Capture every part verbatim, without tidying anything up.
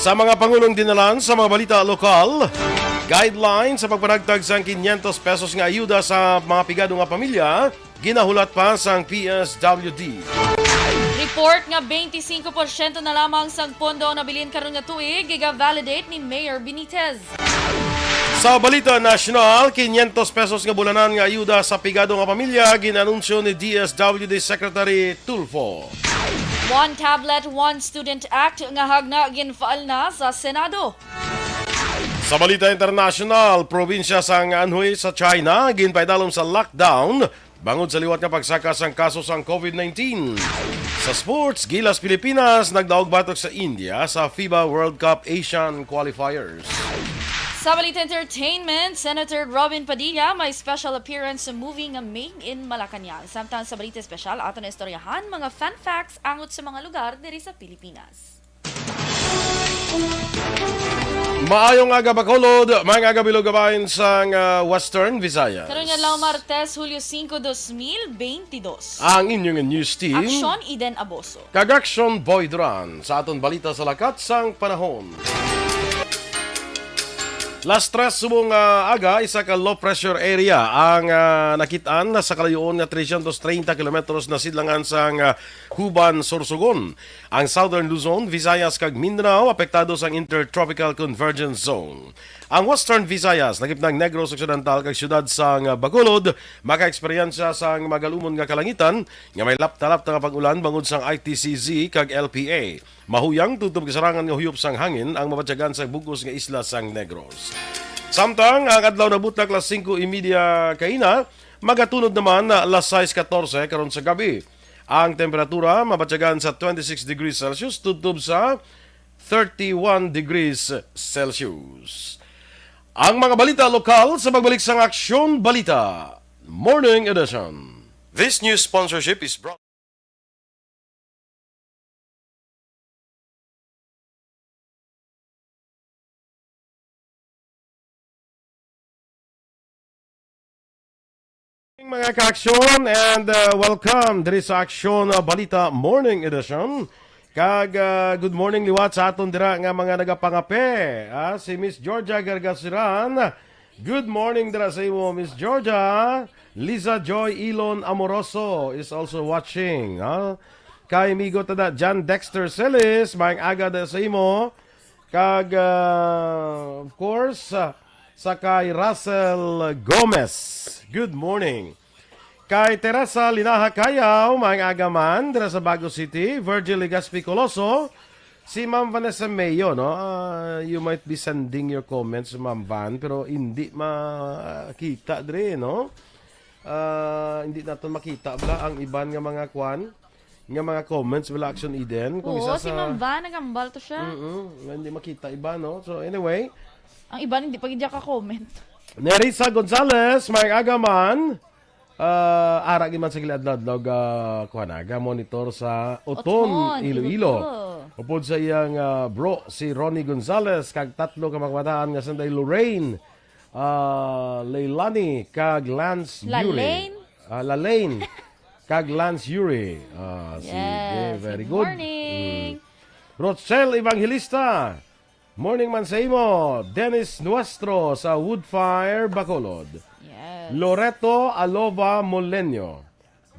Sa mga pangulong dinalan sa mga balita lokal, guideline sa pagpanagtag sang quinientos pesos nga ayuda sa mga pigado nga pamilya, ginahulat pa sang P S W D. Report nga twenty-five porsyento na lamang sang pondo ang nabilin karon nga tuig, giga-validate ni Mayor Benitez. Sa balita nasyonal, quinientos pesos nga bulanan nga ayuda sa pigado nga pamilya gin-anunsyo ni D S W D Secretary Tulfo. One Tablet, One Student Act nga hagna ginfaal na sa Senado. Sa balita internasyonal, probinsya sang Anhui sa China ginpaidalom sa lockdown bangod sa liwat nga pagsaka sang kaso sang COVID nineteen. Sa sports, gilas Pilipinas nagdaog batok sa India sa FIBA World Cup Asian Qualifiers. Sa balita entertainment, Senator Robin Padilla may special appearance sa movie nga Made in Malacañang. Samtang sa balita espesyal, aton na istoryahan mga fun facts angot sa mga lugar diri sa Pilipinas. Maayong aga, Bacolod. Maayong aga, Bilog, kabahin sang, ah, Western Visayas. Karon nga adlaw, Martes, Hulyo singko, dos mil beintidos. Ang inyong news team. Aksyon, Eden Aboso. Kag Aksyon, Boy Duran. Sa aton balita sa lakat sang panahon. Las tres subong, ah, aga, isa ka low pressure area ang, ah, nakit-an sa kalayoon nga trescientos treinta kilometros na sidlangan sang, ah, Juban, Sorsogon. Ang Southern Luzon, Visayas, kag Mindanao apektado sang Intertropical Convergence Zone. Ang Western Visayas, lakip na ang Negros Occidental kag siyudad sang Bacolod, makaeksperyensya sang magalumon nga kalangitan nga may lapta-lapta nga pag-ulan bangod sang I T C Z kag L P A. Mahuyang tubtob kasarangan nga huyop sang hangin ang mabatyagan sa bug-os nga isla sang Negros. Samtang ang adlaw nabutak las singko y media kaina, magatunod naman na las sais katorse karon sa gabi. Ang temperatura mabatyagan sa twenty-six degrees Celsius tubtob sa thirty-one degrees Celsius. Ang mga balita lokal sa pagbalik sang Aksyon Balita Morning Edition. This news sponsorship is brought Mga ka-aksyon, and, uh, welcome diri sa Aksyon, uh, Balita Morning Edition. Kag, uh, good morning liwat sa aton dira nga mga nagapangape. Ah, si Miss Georgia Gargasiran. Good morning dira sa imo, Miss Georgia. Liza Joy Ilon Amoroso is also watching, ah. Kay amigo ta da, John Dexter Celis, maayong aga da sa imo. Kag, ah, of course, ah, sa kay Russell Gomez. Good morning. Kay Teresa Linaha Cayaw, maayong aga man, dira sa Bago City. Virgil Legaspi Coloso, si Ma'am Vanessa Mayo, no? Ah, you might be sending your comments, Ma'am Van, pero hindi makita diri, no? Ah, hindi naton makita bala ang iban nga mga kwan, nga mga comments bala, Action Eden. Kung Oo, isa si sa Ma'am Van, nagambal to siya. Mm-mm, nga hindi makita iba, no? So, anyway. Ang iban, hindi pa gid ka-comment. Nerissa Gonzalez, maayong aga man. Ah, ara gid man sa gilad-adlaw, ga, kuwan na, ga monitor sa Oton, Oton, Iloilo. Iloilo. Upod sa iyang, ah, bro, si Ronnie Gonzalez, kag tatlo ka mga kabataan nga sanday, Lorraine, ah, Leilani, kag Lance Yuri. Lalaine? Ah, Lalaine, kag Lance Yuri. Ah, sige, Yes, very good good. Morning. Mm. Rochelle Evangelista, morning man sa imo. Dennis Nuestro sa Woodfire, Bacolod. Yes. Loreto Alova Moleño,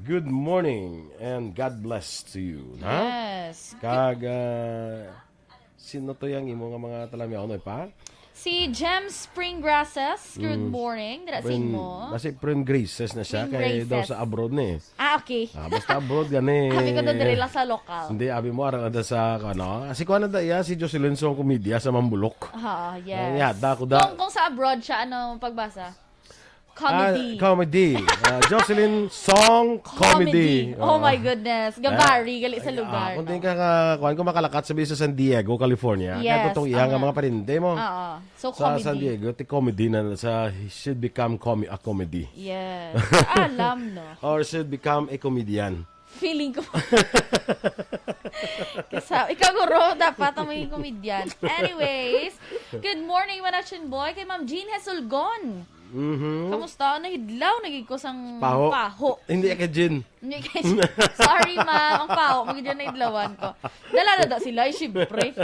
good morning and God bless to you, ha? Yes. Kag, ah, sino to yang imo nga mga talamyaon, oy, pa? Si Jem Spring Grasses, good Mm. morning. Dira sa Prim-, imo. Nasi Prim Graces na siya, Prim kay daw Graces. sa abroad ni. Ah, okay. Ah, basta abroad gani. Kami ko doon diri lang sa lokal. Hindi, abi mo, arang ada sa, ano, si kuwan na da iya, si Jocelyn Song Comedia sa Mambulok. Ah, yes. Ay, yata ako da. Kung, kung sa abroad siya, ano pagbasa? Comedy. Ah, comedy. Ah, Jocelyn Song Comedy. Comedy. Oh Ah. my goodness. Gabari, gali sa Ay, lugar, ah, kung no? di ka ka, kuwan, kung makalakat sa sa San Diego, California, Yes, kaya totong iya ang nga mga parente mo. Oo. So, Sa comedy. San Diego, ti comedy na sa, he should become comi-, a comedy. Yes. Alam, no? Or should become a comedian. Feeling ko. Kasa-, ikaw, guro, dapat ang maging comedian. Anyways, good morning, Manachin Boy, kay Ma'am Jean Hesulgon. Mhm. Kamusta? Nahidlaw na gid ko sang Paho. paho. Hindi ka, Jin. Hindi kay, sorry, ma'am. Ang paho, magiging na idlawan ko. Dala na da sila, eh, syempre.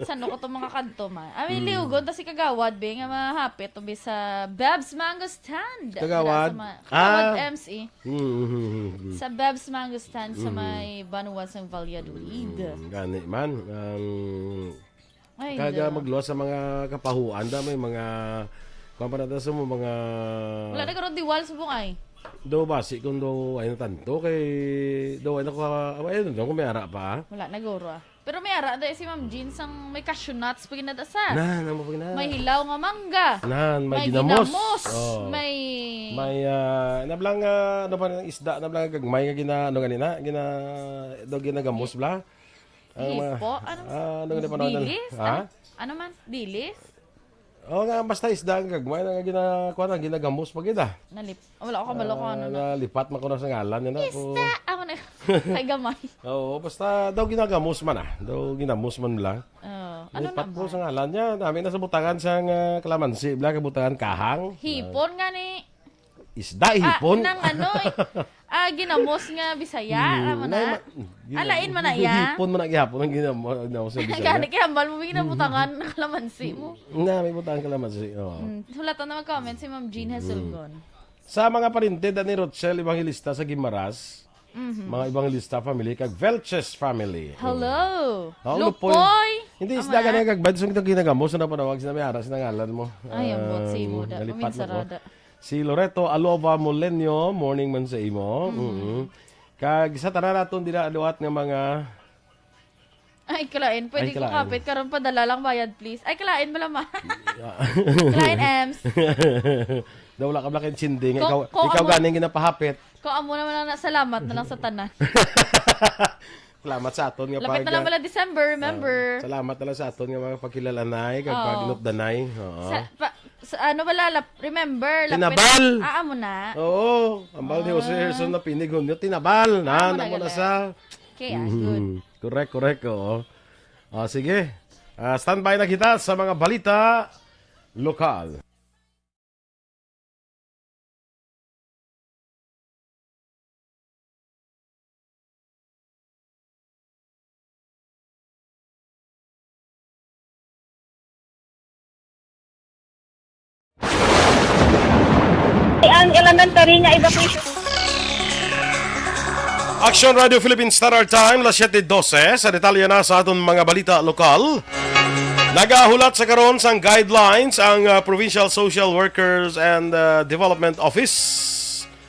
Saan ko itong mga kanto, man? I mean, Mm. liugon, tas si Kagawad, be, nga mahapit, to be sa Bebs Mango Stand. Kagawad? Dala sa mga, Kagawad Ah. M C. Mm, mm, mm, mm. Sa Bebs Mango Stand sa Mm. may Banwa sang Valladolid. Mm, gani man. Ang Ay, Kaga da. magluwas sa mga kapahuan da, may mga, kuwan pa na ta sa mo, mga Wala na karon diwal subong ay. Do basi kung do ay natanto kay do ay nako ay ano kung may ara pa. Wala na guro, ah. Pero may ara da si Ma'am Jean sang may cashew nuts pa ginadasa. Na, namo pa na. May hilaw nga mangga. Nan, may May ginamos. ginamos. Oh. May May ah, nablang ah, ano pa ng isda, nablang gagmay nga gina ano ganina, gina do ginagamos bla. Ang mga Hipo? Ano? ah, ano nga panahon na- Dilis? Ha? Ano, ano man? Dilis? Oh, nga basta isda ang gagmay na nga ginakuha na ginagamos pa gid ah. Nalip. Oh, wala ko kabalo ko ano na. Nalipat man ko na sa ngalan niya na. Isda! Ako na. Kay gamay. Oo, basta daw ginagamos man ah. Daw ginamos man bla. Oh, ano Lipat ko naman? sa ngalan niya. Dami na sa butangan sang ah, kalamansi bla, kabutangan kahang. Hipon nga ni Isda, Ah, hipon. nang ano, eh, ah, ginamos nga Bisaya, Hmm, ano mo na? may ma- Alain mo na iya? Hipon mo na gihapon ang ginamo, ginamo sa Bisaya. Gani, kaya hambal mo, may ginabutangan ng kalamansi mo. Na, may butang kalamansi, oo. Hmm, sulatan na mag-comment si Ma'am Jean Hasulgon. Sa mga parinte da ni Rochelle Evangelista sa Guimaras, Mhm. mga Evangelista family, kag Velches family. Hello! Oh, Lupoy! Lupoy! Hindi, Amo isda na. ka na kag bad, so itong ginagamos, ano pa nawag, sinabi, ara, sinangalan mo. Ay, ang bot, si Ah, Iboda. nalipat na ko. Kuminsarada. Si Loreto Alova Molenio, morning man sa imo. Mm. Mm-mm. Kag sa tanan naton dira liwat nga mga Ay, kalain. Pwede Ay, ko kalain. kapit. Karon padala lang bayad, please. Ay, kalain mo lang, ma. Yeah. Kalain, Ems. Daw wala ka bala kay Chinding. Ko- Ikaw, ko ikaw amo- ganing ginapahapit. Ko amo naman lang na salamat na lang sa tanan. Salamat sa aton nga Lapit pag- na lang pala December, remember? Ah, salamat na lang sa aton nga mga pagkilalanay kag Oo. pag-inupdanay. Oo. Sa, pa, sa, ano pala, lap-, remember, lapit- Tinabal! Ah, amo na. Oo, ambal ni Jose Ah. Gerson na pinigon niyo, tinabal. Na, Amo na na mo na gala. sa Okay, ah, good. Mhm. Correct, correct, oo. Ah, sige. Ah, standby na kita sa mga balita lokal. Ang elementary nga evacuation. Action Radio Philippine Star Time, las siete doce. Sa detalye na sa aton mga balita lokal. Nagahulat sa karon sang guidelines ang, ah, Provincial Social Workers and, ah, Development Office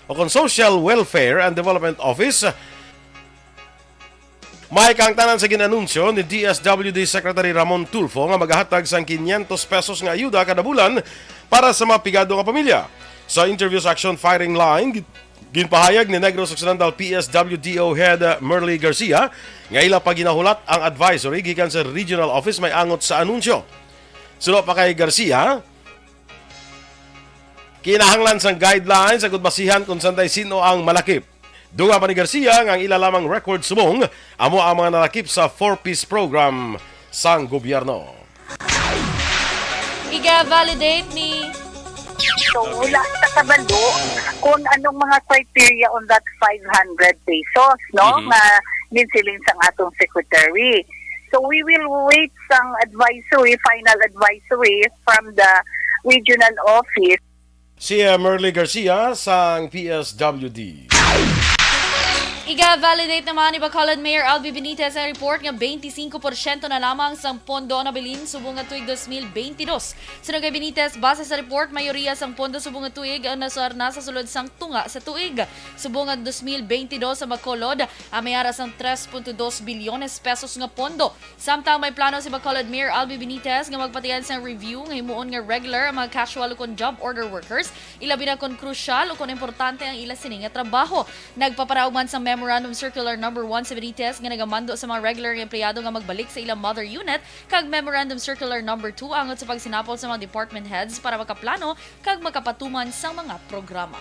o kon Social Welfare and Development Office. May kaangtanan sa gin-anunsyo ni D S W D Secretary Ramon Tulfo nga magahatag sang quinientos pesos nga ayuda kada bulan para sa mga pigado nga pamilya. Sa interview sa Action Firing Line, gi-, ginpahayag ni Negros Occidental P S W D O Head, uh, Merly Garcia nga ila pa ginahulat ang advisory gikan sa regional office may angot sa anunsyo. Suno pa kay Garcia, kinahanglan sang guidelines agud basihan kung sanday sino ang malakip. Dugang pa ni Garcia nga ang ila lamang record subong amo ang mga nalakip sa four Ps program sang gobyerno. Iga-validate ni So, wala sa kabalo kung anong mga criteria on that five hundred pesos, no? Mhm. Nga ginsiling sang atong secretary. So, we will wait sang advisory, final advisory from the regional office. Si, uh, Merly Garcia sang P S W D. Iga-validate naman ni Bacolod Mayor Albi Benitez ang report nga twenty-five porsyento na lamang sang pondo ang nabilin subong nga tuig dos mil bentidós. Suno kay Benitez, base sa report, mayoriya sang pondo subong nga tuig ang nasar na sa sulod sang tunga sa tuig. Subong nga dos mil bentidós sa Bacolod, ang may ara sang tres punto dos bilyones pesos nga pondo. Samtang may plano si Bacolod Mayor Albi Benitez nga magpatian sang review nga himuon nga regular ang mga casual ukon job order workers, ilabi na kon krusyal ukon importante ang ila sini nga trabaho. Nagpaparaog man sa Memorandum Circular Number One si Benitez nga nagamando sa mga regular nga empleyado nga magbalik sa ilang mother unit, kag Memorandum Circular Number Two angot sa pagsinapol sa mga department heads para makaplano kag makapatuman sang mga programa.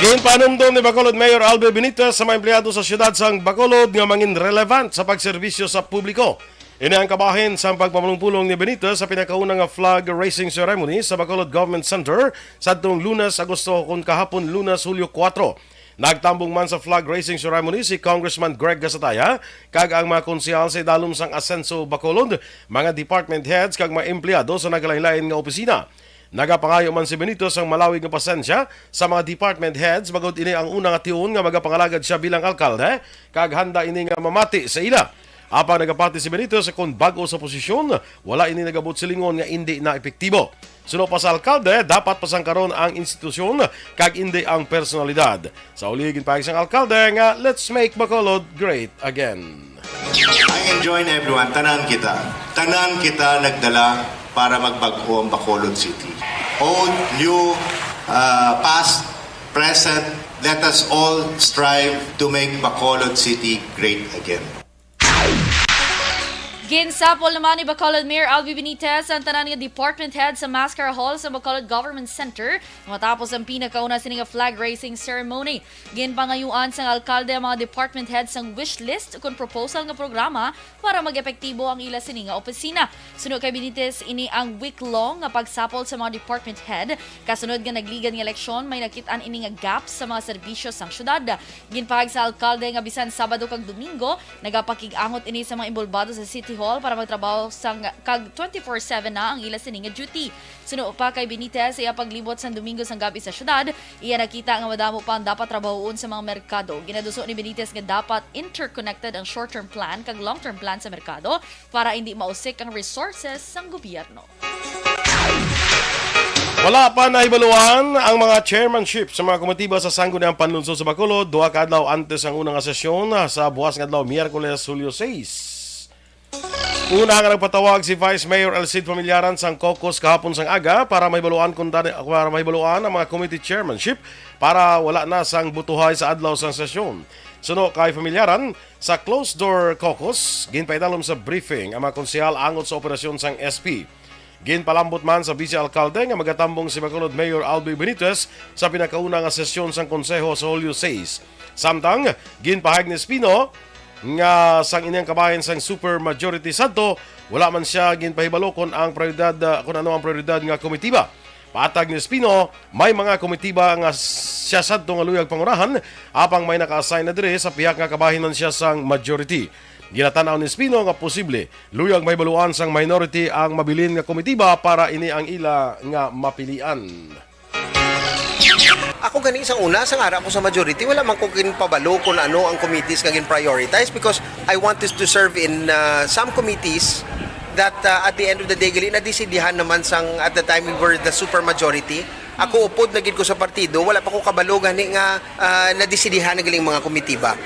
Ginpanumdom ni Bacolod Mayor Albi Benitez sa mga empleyado sa siyudad sang Bacolod nga mangin relevant sa pagserbisyo sa publiko. Ini ang kabahin sang pagpamulong-pulong ni Benitez sa pinakauna nga flag raising ceremony sa Bacolod Government Center sadtong Lunes, Agosto, kon kahapon, Lunes, Hulyo kuwatro. Nagtambong man sa flag raising ceremony si Congressman Greg Gasataya kag ang mga konsehal sa idalom sang Asenso Bacolod, mga department heads kag mga empleyado sa nagalain-lain nga opisina. Nagapangayo man si Benitez sang malawig nga pasensya sa mga department heads bangod ini ang una nga tion nga magapangalagad sia bilang alkalde, kag handa ini nga mamati sa ila. Apang nagapati si Benitez kon bag-o sa posisyon, wala ini nagabot silingon nga indi na epektibo. Suno pa sa alkalde, dapat pasangkaron ang institusyon kag indi ang personalidad. Sa uli, ginpahayag sang alkalde nga, "Let's make Bacolod great again." I enjoin everyone, tanan kita. Tanan kita nagdala para magbag-o ang Bacolod City. Old, new, uh, past, present, let us all strive to make Bacolod City great again. Ginsapol naman ni Bacolod Mayor Albi Benitez ang tanan nga department head sa Mascara Hall sa Bacolod Government Center matapos ang pinakauna sini nga flag raising ceremony. Ginpangayuan sang alkalde ang mga department head sang wish list kon proposal nga programa para mag-epektibo ang ila sini nga opisina. Suno kay Benitez, ini ang week-long nga pagsapol sa mga department head. Kasunod nga nagligad nga eleksyon, may nakit-an ini nga gap sa mga serbisyo sang syudad. Ginpahayag sa alkalde nga bisan Sabado kag Domingo, nagapakig-angot ini sa mga inbolbado sa City Hall para magtrabaho sang kag twenty-four seven na ang ila sini nga duty. Suno pa kay Benitez, sa iya paglibot sang Domingo sang gab-i sa syudad, iya nakita nga madamo pa ang dapat trabahoon sa mga merkado. Ginaduso ni Benitez nga dapat interconnected ang short-term plan kag long-term plan sa merkado para hindi mausik ang resources sang gobyerno. Wala pa nahibaluan ang mga chairmanship sa mga komitiba sa Sangguniang Panlungsod sa Bacolod, duha ka adlaw antes ang una nga sesyon sa buwas nga adlaw, Miyerkules, Hulyo sais. Una nga nagpatawag si Vice Mayor Elcid Familiaran sang caucus kahapon sang aga para mahibaluan kung tani, para mahibaluan ang mga committee chairmanship para wala na sang butuhay sa adlaw sang sesyon. Suno kay Familiaran, sa closed door caucus, ginpaidalom sa briefing ang mga konsehal angot sa operasyon sang S P. Ginpalambot man sa Vice Alkalde nga magatambong si Bacolod Mayor Albi Benitez sa pinakauna nga sesyon sang Konseho sa Hulyo sais. Samtang, ginpahayag ni Espino nga sang ining kabahin sang super majority sadto, wala man siya ginpahibalo kon ang prioridad, ah, kon ano ang prioridad nga komitiba. Patag ni Espino, may mga komitiba nga siya sadto nga luyag pangunahan, apang may naka-assign na diri sa pihak nga kabahin man siya sang majority. Ginatan-aw ni Espino nga posible luyag mahibaluan sang minority ang mabilin nga komitiba para ini ang ila nga mapilian. Ako gani sa una, sang ara ko sa majority, wala man ko ginpabalo kung ano ang committees nga gin-prioritize because I wanted to serve in, uh, some committees that, uh, at the end of the day, gali nadesidihan naman sang at the time we were the super majority. Ako upod na gid ko sa partido, wala pa ko kabalo gani nga, uh, nadesidihan na galing mga komitiba.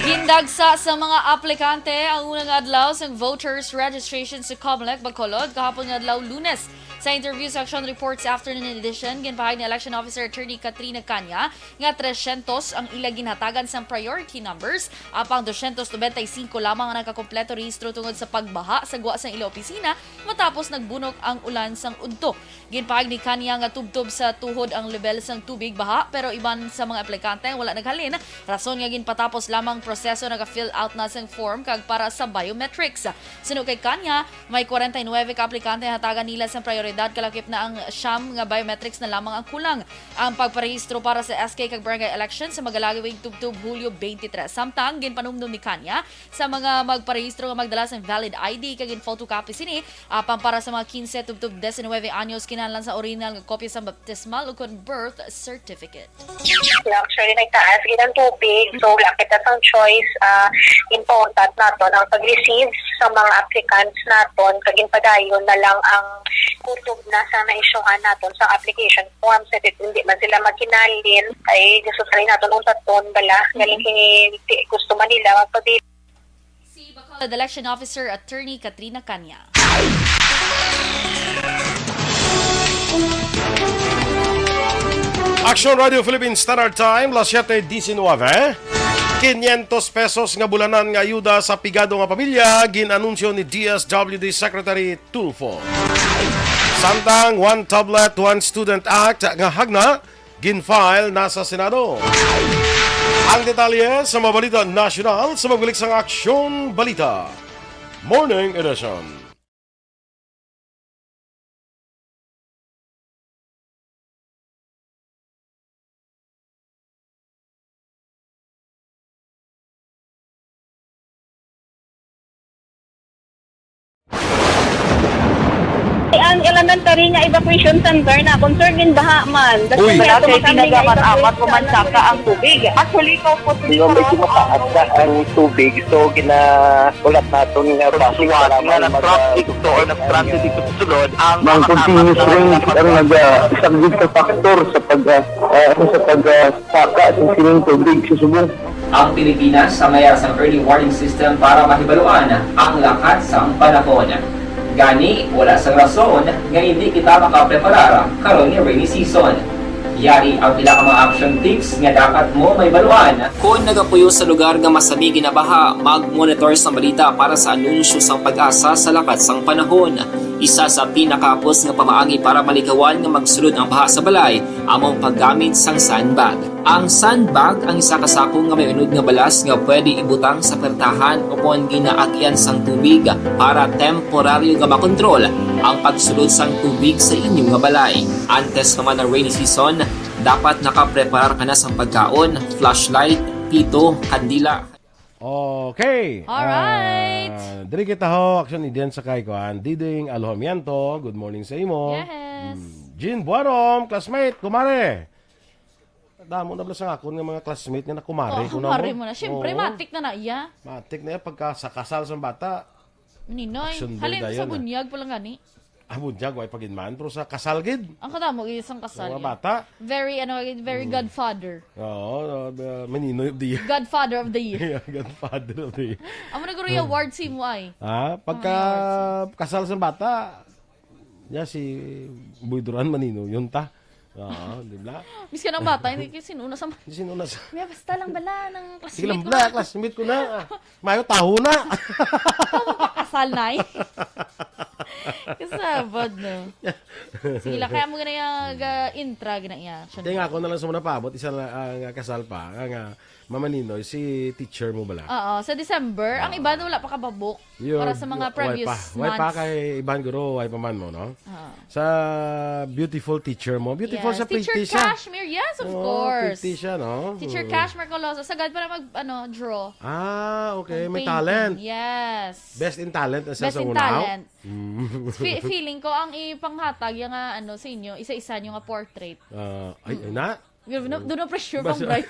Gindagsa sa mga aplikante ang unang adlaw sang voters registration sa Comelec Bacolod kahapon nga adlaw, Lunes. Sa interview section reports afternoon edition, ginpahayag ni Election Officer Attorney Katrina Canya nga trescientos ang ila ginhatagan sang priority numbers, apang doscientos noventa y cinco lamang ang nakakompleto rehistro tungod sa pagbaha sa gwa sang ila opisina matapos nagbunok ang ulan sang udto. Ginpahayag ni Canya nga tubtob sa tuhod ang lebel sang tubig baha, pero iban sa mga aplikante wala naghalin, rason nga ginpatapos lamang proseso, naga-fill out na sang form kag para sa biometrics. Suno kay Canya, may kwarenta y nuebe ka aplikante nga hatagan nila sang prioridad, kalakip na ang siyam nga biometrics na lamang ang kulang. Ang pagparehistro para sa S K kag barangay elections sa magalagwig tubtob Hulyo twenty-three. Samtang, ginpanumdom ni Canya, sa mga magparehistro nga magdala sang valid I D kag gin-photocopy sini, apang para sa mga quince tubtob diecinuebe anyos, kinahanglan sa original nga kopya sang baptismal ukon birth certificate. Actually, nagtaas gid ang tubig, so wala kita sang choice. Ah, important naton ang pag-receive sa mga applicants naton, kag ginpadayon na lang ang kutob na sa na-issuehan naton sa application form. Sa hindi man sila magkinalin, ay gusto sa naton untaton bala, galing kini ti-, gusto man nila magpabilin. Si Bacolod Election Officer Attorney Katrina Canya. Action Radio Philippine Standard Time, las siete diecinueve. Quinientos pesos nga bulanan nga ayuda sa pigado nga pamilya, gin-anunsyo ni D S W D Secretary Tulfo. Samtang One Tablet, One Student Act nga hagna, Ginfile na sa Senado ang detalye sa mga balita nasyonal sa pagbalik sang Aksyon Balita Morning Edition. Ang elementary nga evacuation center na concerned gin baha man. Uy. Wala kay tinaga man amat ko man saka ang tubig. Actually, ko po. Medyo mataas na ang tubig, so gina-, ulat naton nga bus nga nag-traffic to or nag-transit dito sa sulod ang mga continuous rain ang nag-, ah, isang big factor sa pag, ah, ah, sa pag, ah, saka sa sining tubig sa subong. Ang Pilipinas, may ara sang early warning system para mahibaluan ang lakat sang panahon. Gani, wala sang rason nga hindi kita makapreparar karon nga rainy season. Yari ang pila ka mga action tips nga dapat mo mahibaluan. Kon nagapuyo sa lugar nga masami ginabaha, mag-monitor sang balita para sa anunsyo sang PAGASA sa lakat sang panahon. Isa sa pinakahapos nga pamaagi para malikawan nga magsulod ang baha sa balay amo ang paggamit sang sandbag. Ang sandbag ang isa ka sako nga may unod nga balas nga pwede ibutang sa pertahan ukon ginaagyan sang tubig para temporaryo nga makontrol ang pagsulod sang tubig sa inyo nga balay. Antes pa man ang rainy season, dapat nakapreparar ka na sang pagkaon, flashlight, pito, kandila. Okay. Alright. Ah, diri kita ho, action, Indian sa kay kuan, Diding Alojamiento. Good morning sa imo. Yes. Mm. Jean Buarom, classmate, kumare. Damo na bala sa akon nga mga classmate nga nakumare Oh, ko na kumare mo. Mo na. Siyempre, Oo. Matik na na iya. Matik na iya pagka sa kasal sa bata. Ninoy, Action boy halin dayon, sa ah. Bunyag pa lang gani. Ah, bunyag, way pa gid man. Pero sa kasal gid. Ang kadamo gid sang kasal Mga yun. Bata. Very, ano, very Mm. godfather. Oo, uh, the Meninoy of the Year. Godfather of the Year. Yeah, godfather of the year. Amo na guro yung award si mo ay. Ha? Pagka Ano yung award kasal sa bata, ya si Boy Duran Maninoy, yun ta. Oo, di ba? Miski ang bata, hindi kasi sinuna sa Di sinuna sa May basta lang bala ng Sige lang, classmate ko. Bla, classmate ko na. Ah, mayo taho na. Kasal na eh. Kasabad, no? Sige lang, kaya mo gina yung uh, intra, gina iya. Hindi nga, ako na lang sa muna paabot, isa lang ang uh, kasal pa, ang uh, Mama Ninoy, si teacher mo bala? Oo, sa December. Ang Ah. iba wala pa kababok Yun, para sa mga wa-, previous way pa. Way pa months. Kay iban guro, way pa man mo, no? Ah. Sa beautiful teacher mo. Beautiful Yes, siya, Teacher pretty siya. Cashmere, yes, of Oo, course. Pretty siya, no? Teacher Mm. Cashmere Coloso, sagad para mag, ano, draw. Ah, okay. Ang May painting. Talent. Yes. Best in talent na siya Best sa in una. Talent. Mm. Fe-, feeling ko, ang ipanghatag yung nga, ano, sa inyo, isa-isa nyo nga portrait. Ah, ay, ay, Mm. na? Doon na, doon na pressure Basta- pang bright.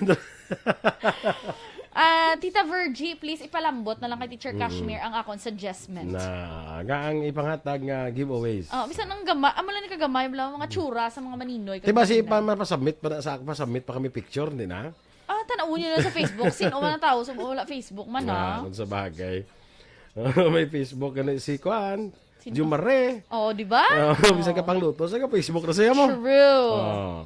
Ah, Tita Virgie, please ipalambot na lang kay Teacher Mm. Cashmere ang akong suggestment. Na, nga ang ipanghatag nga giveaways. Oh, bisan ang gama, amo lang ni kagamay, wala mga tsura sa mga maninoy. Di ba si Kagamay pa, na. Mapasubmit pa na sa, pasubmit pa kami picture, di na? Ah, tanawon niyo na sa Facebook. Sino man ang tao sa wala Facebook man, Ah, ah? Kung sa bagay. May Facebook ka na si Kwan, Sino? Jumare. Oo, di ba? Ah, bisan ka Oo. Pangluto, sa ka Facebook na siya mo. True. Oh.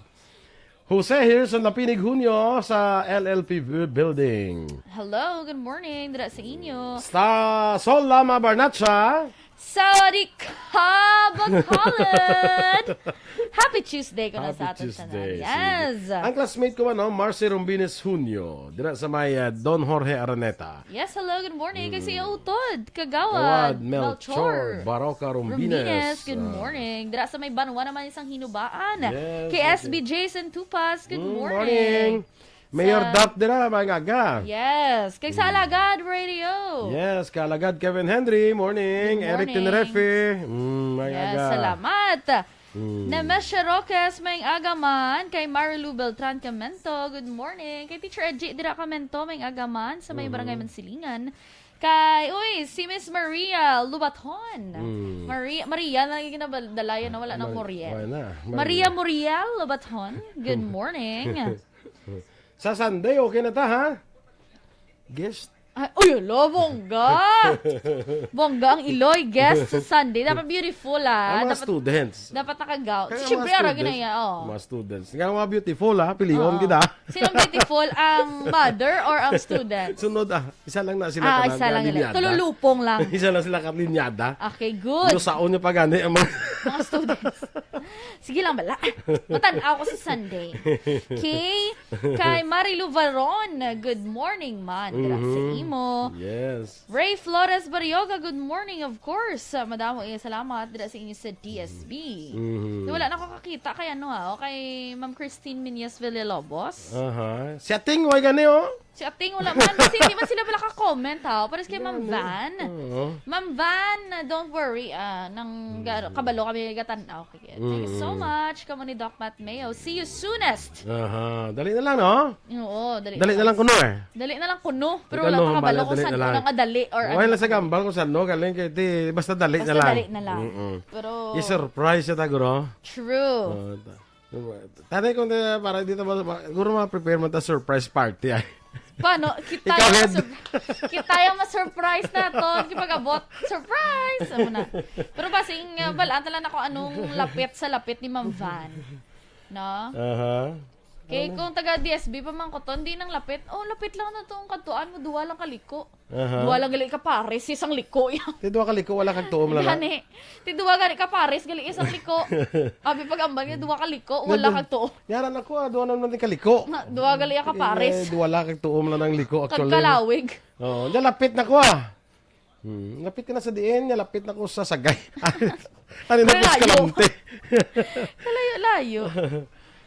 Jose here sa Napinig Hunyo sa L L P bu-, Building. Hello, good morning. Dira sa inyo. Sa Sol Lama Barnacha. Sawadee ka, Bacolod! Happy Tuesday ko na Happy sa aton Tuesday. Tanan. Yes! Sige. Ang classmate ko, ano, Marcy Rombines Hunyo. Dira sa may, uh, Don Jorge Araneta. Yes, hello, good morning. Kay Mm. si Utod, Kagawad, Kagawad Melchor, Melchor Baroca Rombines. Rombines, good Ah. morning. Dira sa may banwa naman isang hinubaan. Yes, Kay okay. S B Jason Tupas, good Mm, morning. morning. Mayor Sa Dap dira, mga aga. Yes, kay sa Mm. Alagad Radio. Yes, Kaalagad Kevin Henry, morning. Good Eric morning. Tenerife, mm, mga Yes, aga. salamat. Mm. Nemesha Roques, may aga man. Kay Marilu Beltran Camento, good morning. Kay Teacher Edgy dira Camento, may aga man. Sa may Mm. Barangay Mansilingan. Kay, uy, si Miss Maria Lubaton. Mm. Maria, Maria na lagi ginabal-, dalayan na wala ng Mar-, Moriel. wala na. Maria Maria. Muriel Lubaton, good morning. Sa Sunday, okay na ta, ha? Guest. Ay, uy, hala, bongga! Bongga ang Iloy guest sa Sunday. Dapat beautiful, ah. Ang mga Dapat, students. dapat naka-gown. Kaya Siyempre, mga arang students, ginaya, oh. mga students. Nga mga beautiful, ha? Pilion Oo. kita. Sinong beautiful, ang mother or ang student? Sunod, ah. Isa lang na sila Ah, tanan, isa lang nila. Linyada. Tululupong lang. Isa lang sila kalinyada. Okay, good. Lusaon niya pa gani ang mga Mga students. Sige lang bala. Matan-aw ko sa Sunday. Okay? Kay Marilu Varon, good morning man. Dira sa Mhm. imo. Yes. Ray Flores Barrioga, good morning, of course. Ah, madamo, eh, salamat dira sa inyo sa D S B. Mhm. Wala na ko kakita kay ano, ha, o kay Ma'am Christine Miñez Villalobos. Aha. Si Ating, way gani, oh. Si Ating wala man. Kasi hindi man sila wala ka-comment, ha. Pares kay Ma'am Gani. Van. Oo. Ma'am Van, ah, don't worry, ah, nang ga-, Mm. kabalo kami gatan-aw kay. Thank you so Mm. much. Kamo ni Doc Matt Mayo. See you soonest. Aha. Dali na lang, no? Oo, dali Dali na na lang lang. kuno, eh. Dali na lang kuno. Pero Ikaw, wala no, pa kabalo bala, kung dali saan na ko lang. nang adali or Wala ano. lang sa gambal kung saan, no? Galing kay, di, basta dali Basta na lang. dali na lang. Mm-mm. Pero I-surprise siya, ta, guro. True. Oh, ta-, Tanay kung di, para dito, ma-, ma-, guro ma-prepare mo ta surprise party, ay. Paano? Kita Ikaw, yung head. masur-, kita yung ma-surprise na to. Kipag-abot, surprise! Ano na? Pero basing, uh, balaan talaga ako anong lapit sa lapit ni Ma'am Van. No? Aha. Kay Ano? kung taga D S B pa man ko to, hindi nang lapit. Oh, lapit lang na tong kantuan mo, duwa lang kaliko. Aha. Duwa lang gali ka pares, isang liko. Ti duwa ka liko, wala kag tuom lang, ha? Gani. Ti duwa gani ka pares, gali isang liko. Abi pag-ambal nga, duwa ka liko, wala Nandun. kag tuom. Yaran ako, ah, duwa naman din kaliko. Na, duwa gali ka pares. Eh, duwa lang kag tuom lang ang liko, Kag actually. kalawig. Oo, nya lapit na ko, ah. Hmm, lapit ka na sa diin, nya lapit na ko sa sagay. Ano na, Pero layo. Escalante. Kalayo-layo.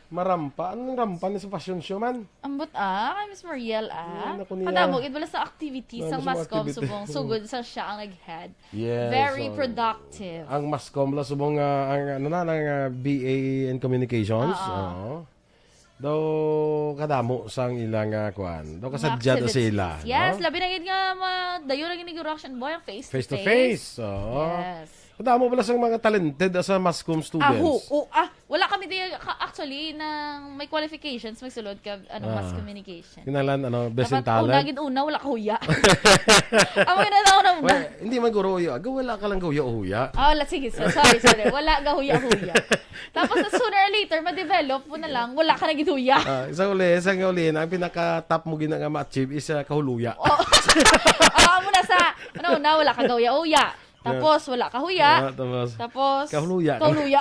Marampa. Anong rampa ni sa fashion show man? Ambot, ah, kay Miss Mariel, ah. Ay, naku niya. Kadamo gid wala sa activity Wala sa sa mga MASCOM activity. Subong, sugod sa siya ang nag-head. Yes, Very so, productive. ang MASCOM la subong, ah, ang, ano na, ang, ah, B A in Communications. Oo. Oo. Daw kadamo sang ilang, ah, kuan. Daw Mga kasadya daw activities. sila, Yes, no? labi na gid nga ma-, dayon na gid ni Guro Action Boy ang face to Face to face. face, oo. Yes. Kadamo pala sang mga talented sa MASCOM students. Ah, oo, ah, wala kami di, ka-, actually, nang may qualifications, magsulod ka, ano, mass Ah. communication. Kinahanglan, ano, best in Dapat una talent. gid una, wala ka huya. Amo gid na una. Well, hindi man guro huya. Aga, wala ka lang huya-huya. Ah, wala, sige, so, sorry, sorry. Wala ga huya-huya. Tapos, sooner or later, ma-develop mo na lang, wala ka na gid huya. Ah, sa uli, sa uli, na ang pinaka-top mo gid na nga ma-achieve is, ah, kahuluya. Oh. Ah, amo na sa, ano, una, wala ka ga huya-huya. Tapos, wala ka huya. Ah, tapos, Tapos, kahuluya ka na. kahuluya.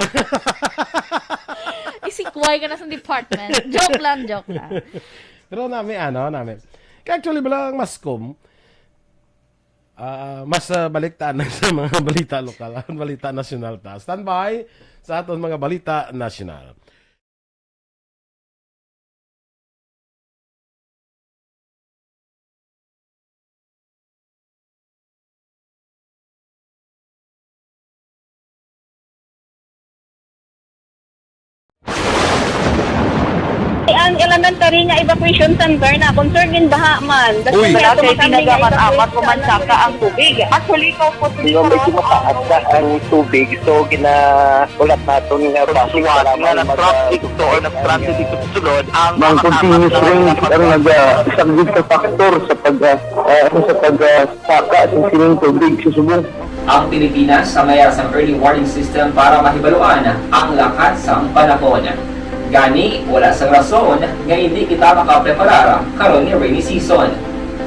Isikway ka na sa department. Joke lang, joke lang. Pero nami, ano, nami. Kaya actually, bala ang MASCOM, ah, mas, ah, balik ta na sa mga balita lokal, balita nasyonal ta. Standby sa aton mga balita nasyonal. Ang elementary nga evacuation center na concern in baha man. Uy. Wala kay ginagamat-amat ko man saka ang tubig. Actually, ko po Di ba, medyo mataas na ang tubig, so gina-, ulat naton nga Sa traffic, so, ang traffic dito sa sulod, ang Mang continuous rain ang naga-, isang big factor sa pag, ah, ah, ano, sa pag, ah, saka sa sining tubig sa Subo. Ang Pilipinas ang mayara sang early warning system para mahibaluan ang lakat sang panahon. Gani, wala sang rason nga hindi kita makapreparar karon nga rainy season.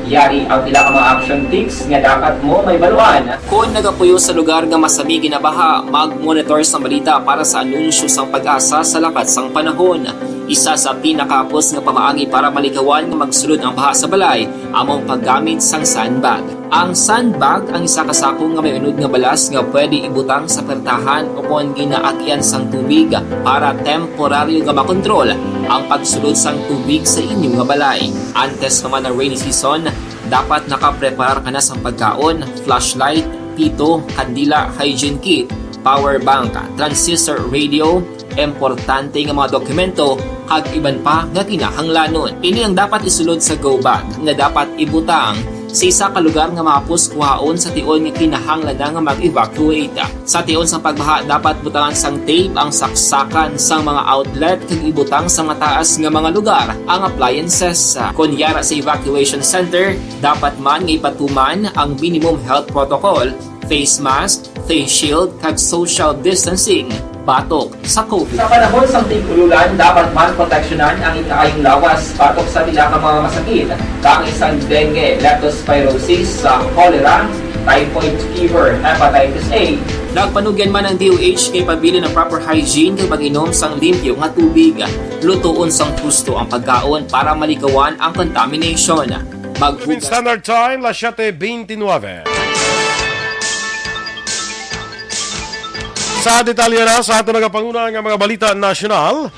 Yari ang pila ka mga action tips nga dapat mo mahibaluan. Kon nagapuyo sa lugar nga masami ginabaha, mag-monitor sang balita para sa anunsyo sang PAGASA sa lakat sang panahon. Isa sa pinakahapos nga pamaagi para malikawan nga magsulod ang baha sa balay amo ang paggamit sang sandbag. Ang sandbag ang isa ka sako nga may unod nga balas nga pwede ibutang sa pertahan o kon ginaagyan sang tubig para temporaryo nga makontrol ang pagsulod sang tubig sa inyo nga balay. Antes pa man ang rainy season, dapat nakapreparar ka na sang pagkaon, flashlight, pito, kandila, hygiene kit, power bank, transistor radio, importante nga mga dokumento, kag iban pa nga kinahanglanon. Ini ang dapat isulod sa go bag nga dapat ibutang sa isa ka lugar nga mahapos kuhaon sa tion nga kinahanglan na nga mag-evacuate. Sa tion sang pagbaha, dapat butangan sang tape ang saksakan sang mga outlet kag ibutang sa mataas nga mga lugar ang appliances. Kon yara sa evacuation center, dapat man nga ipatuman ang minimum health protocol, face mask, face shield, kag social distancing batok sa COVID. Sa panahon sang tig-ululan, dapat man proteksyonan ang ikaayong lawas batok sa pila ka mga masakit, kaangay sang dengue, leptospirosis, sa cholera, typhoid fever, hepatitis A. Nagpanugyan man ang D O H kay pabilin ang proper hygiene kag pag-inom sang limpyo nga tubig. Lutoon sang husto ang pagkaon para maligawan ang contamination. Philippine Maghugas Standard Time, las siete veintinueve. Sa detalye na sa ato nagapanguna nga mga balita nasyonal,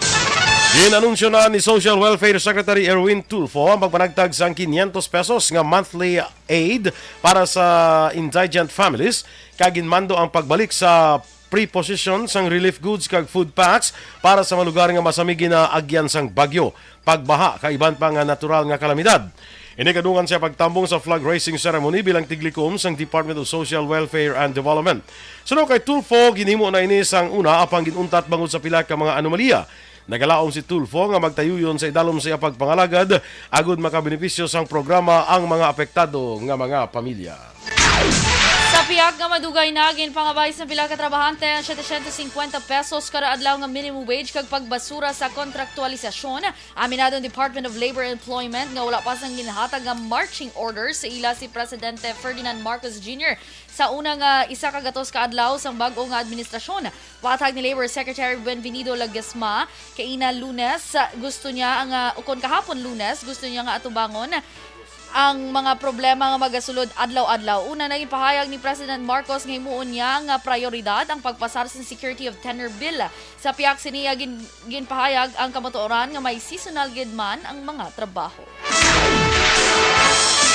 ginanunsyo na ni Social Welfare Secretary Erwin Tulfo ang pagpanagtag sang quinientos pesos nga monthly aid para sa indigent families, kag ginmando ang pagbalik sa preposition sang relief goods kag food packs para sa mga lugar nga masami ginaagyan sang bagyo, pagbaha, kag iban pa nga natural nga kalamidad. Ini kadungan sa pagtambong sa flag raising ceremony bilang tiglikom sang Department of Social Welfare and Development. Suno kay Tulfo, ginhimo na ini sang una, apang ginuntat bangod sa pila ka mga anomalya. Nagalaom si Tulfo nga magtayuyon sa idalom sa iya pagpangalagad agud makabenepisyo sang programa ang mga apektado nga mga pamilya. Sa pihak nga madugay na, ginpangabay sa pila ka trabahante ang setecientos cincuenta pesos kada adlaw nga minimum wage kag pagbasura sa kontraktualisasyon. Aminado ang Department of Labor and Employment nga wala pa sang ginhatag nga marching orders sa ila si Presidente Ferdinand Marcos Junior sa una nga isa ka gatos ka adlaw sang bag-o nga administrasyon. Pathag ni Labor Secretary Buenvenido Lagesma, kaina Lunes, gusto niya ang, ah, ukon kahapon Lunes, gusto niya nga atubangon ang mga problema nga magasulod adlaw-adlaw. Una, naging pahayag ni President Marcos nga himuon niya nga prioridad ang pagpasar sa Security of Tenure Bill. Sa pihak siniya, gin- ginpahayag ang kamatuoran nga may seasonal gid man ang mga trabaho.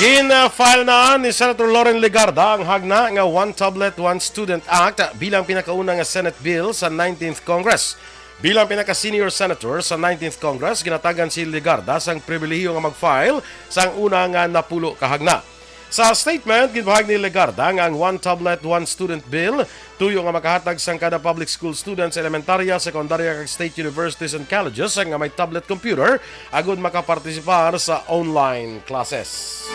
Gin-file na ni Senator Loren Legarda ang hagna nga One Tablet, One Student Act bilang pinakauna nga Senate bill sa nineteenth Congress. Bilang pinaka-senior senator sa nineteenth Congress, ginatagan si Legarda sang pribilehiyo nga mag-file sang una nga napulo ka hagna. Sa statement, ginpahayag ni Legarda nga ang One Tablet, One Student Bill tuyo nga makahatag sang kada public school student sa elementarya, sekundarya, kag state universities and colleges nga may tablet computer agud makapartisipar sa online classes.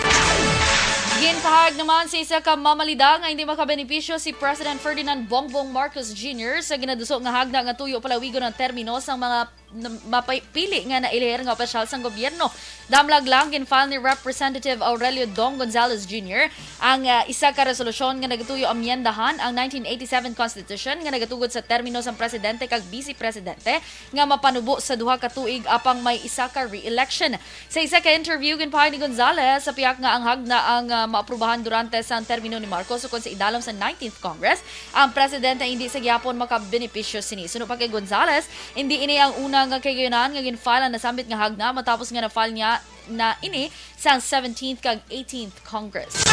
Ginpahayag naman sa isa ka mamalida nga hindi makabenepisyo si President Ferdinand Bongbong Marcos Junior sa ginaduso nga hagna nga tuyo palawigon ang termino sang mga n- mapili nga nailihir nga opisyal sang gobyerno. Damlag lang, ginfile ni Representative Aurelio Dong Gonzales Junior ang, ah, isa ka resolusyon nga nagatuyo amyendahan ang nineteen eighty-seven Constitution nga nagatugot sa termino sang presidente kag bisi presidente nga mapanubo sa duha ka tuig apang may isa ka re-election. Sa isa ka interview, ginpahayag ni Gonzales sa pihak nga ang hagna ang, ah, maaprubahan durante sang termino ni Marcos ukon sa idalom sa nineteenth Congress, ang presidente hindi sa gihapon makabenepisyo sini. Suno pa kay Gonzales, hindi ini ang una nga kahigayunan nga ginfile ang nasambit nga hagna matapos nga na-file niya na ini sa seventeenth kag eighteenth Congress.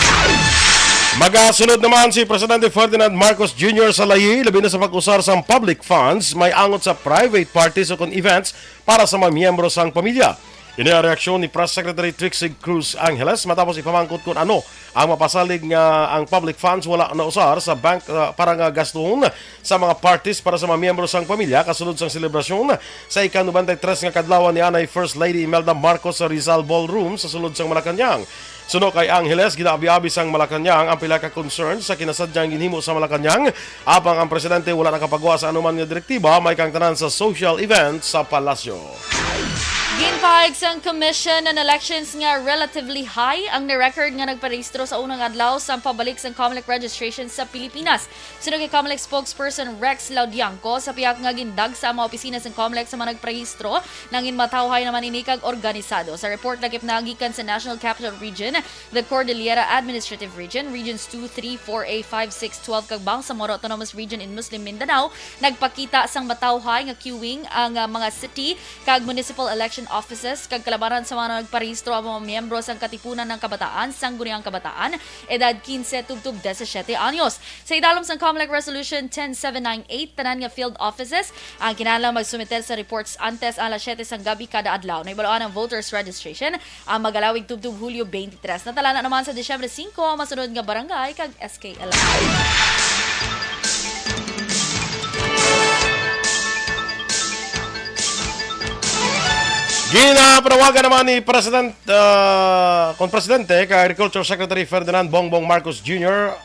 Magasunod naman si Presidente Ferdinand Marcos Junior sa layi, labi na sa pag-usar sang public funds may angot sa private parties o kon events para sa mga miyembro sang pamilya. Ini ang reaksyon ni Press Secretary Trixie Cruz Angeles matapos ipamangkot kon ano ang mapasalig nga ang public funds wala nausar sa bank, ah, para nga gaston sa mga parties para sa mga miyembro sang pamilya kasulod sang selebrasyon sa ika-nobenta y tres nga kadlawan ni anay First Lady Imelda Marcos sa Rizal Ballroom sa sulod sang Malacañang. Suno kay Angeles, ginaabi-abi sang Malacañang ang pila ka concerns sa kinasadyang ginhimo sa Malacañang, apang ang presidente wala nakapagwa sa anuman nga direktiba may kang tanan sa social event sa palasyo. Ginpahayag sang Commission on Elections nga relatively high ang na-record nga nagparehistro sa unang adlaw sang pabalik sang Comelec registration sa Pilipinas. Suno kay Comelec spokesperson Rex Laudianco, sa pihak nga gindagsa ang mga opisina sang Comelec sa mga nagparehistro, nangin matawhay naman ini kag organisado. Sa report, lakip na gikan sa National Capital Region, the Cordillera Administrative Region, Regions two, three, four A, five, six, twelve, kag Bangsamoro Autonomous Region in Muslim Mindanao, nagpakita sang matawhay nga queuing ang, ah, mga city kag municipal election offices, kag kalabanan sa mga nagparehistro ang mga miyembro sang Katipunan ng Kabataan, Sangguniang Kabataan, edad quince tubtob disisiete anyos. Sa idalom sang Comelec Resolution ten seven nine eight, tanan nga field offices ang kinahanglan magsumiter sa reports antes alas siete sang gabi kada adlaw. Nahibaloan ang voters registration ang magalawig tubtob Hulyo twenty-three. Natalana naman sa Disyembre singko ang masunod nga barangay kag S K election. Ginapanawagan naman ni President, ah, kon Presidente kay Agriculture Secretary Ferdinand Bongbong Marcos Junior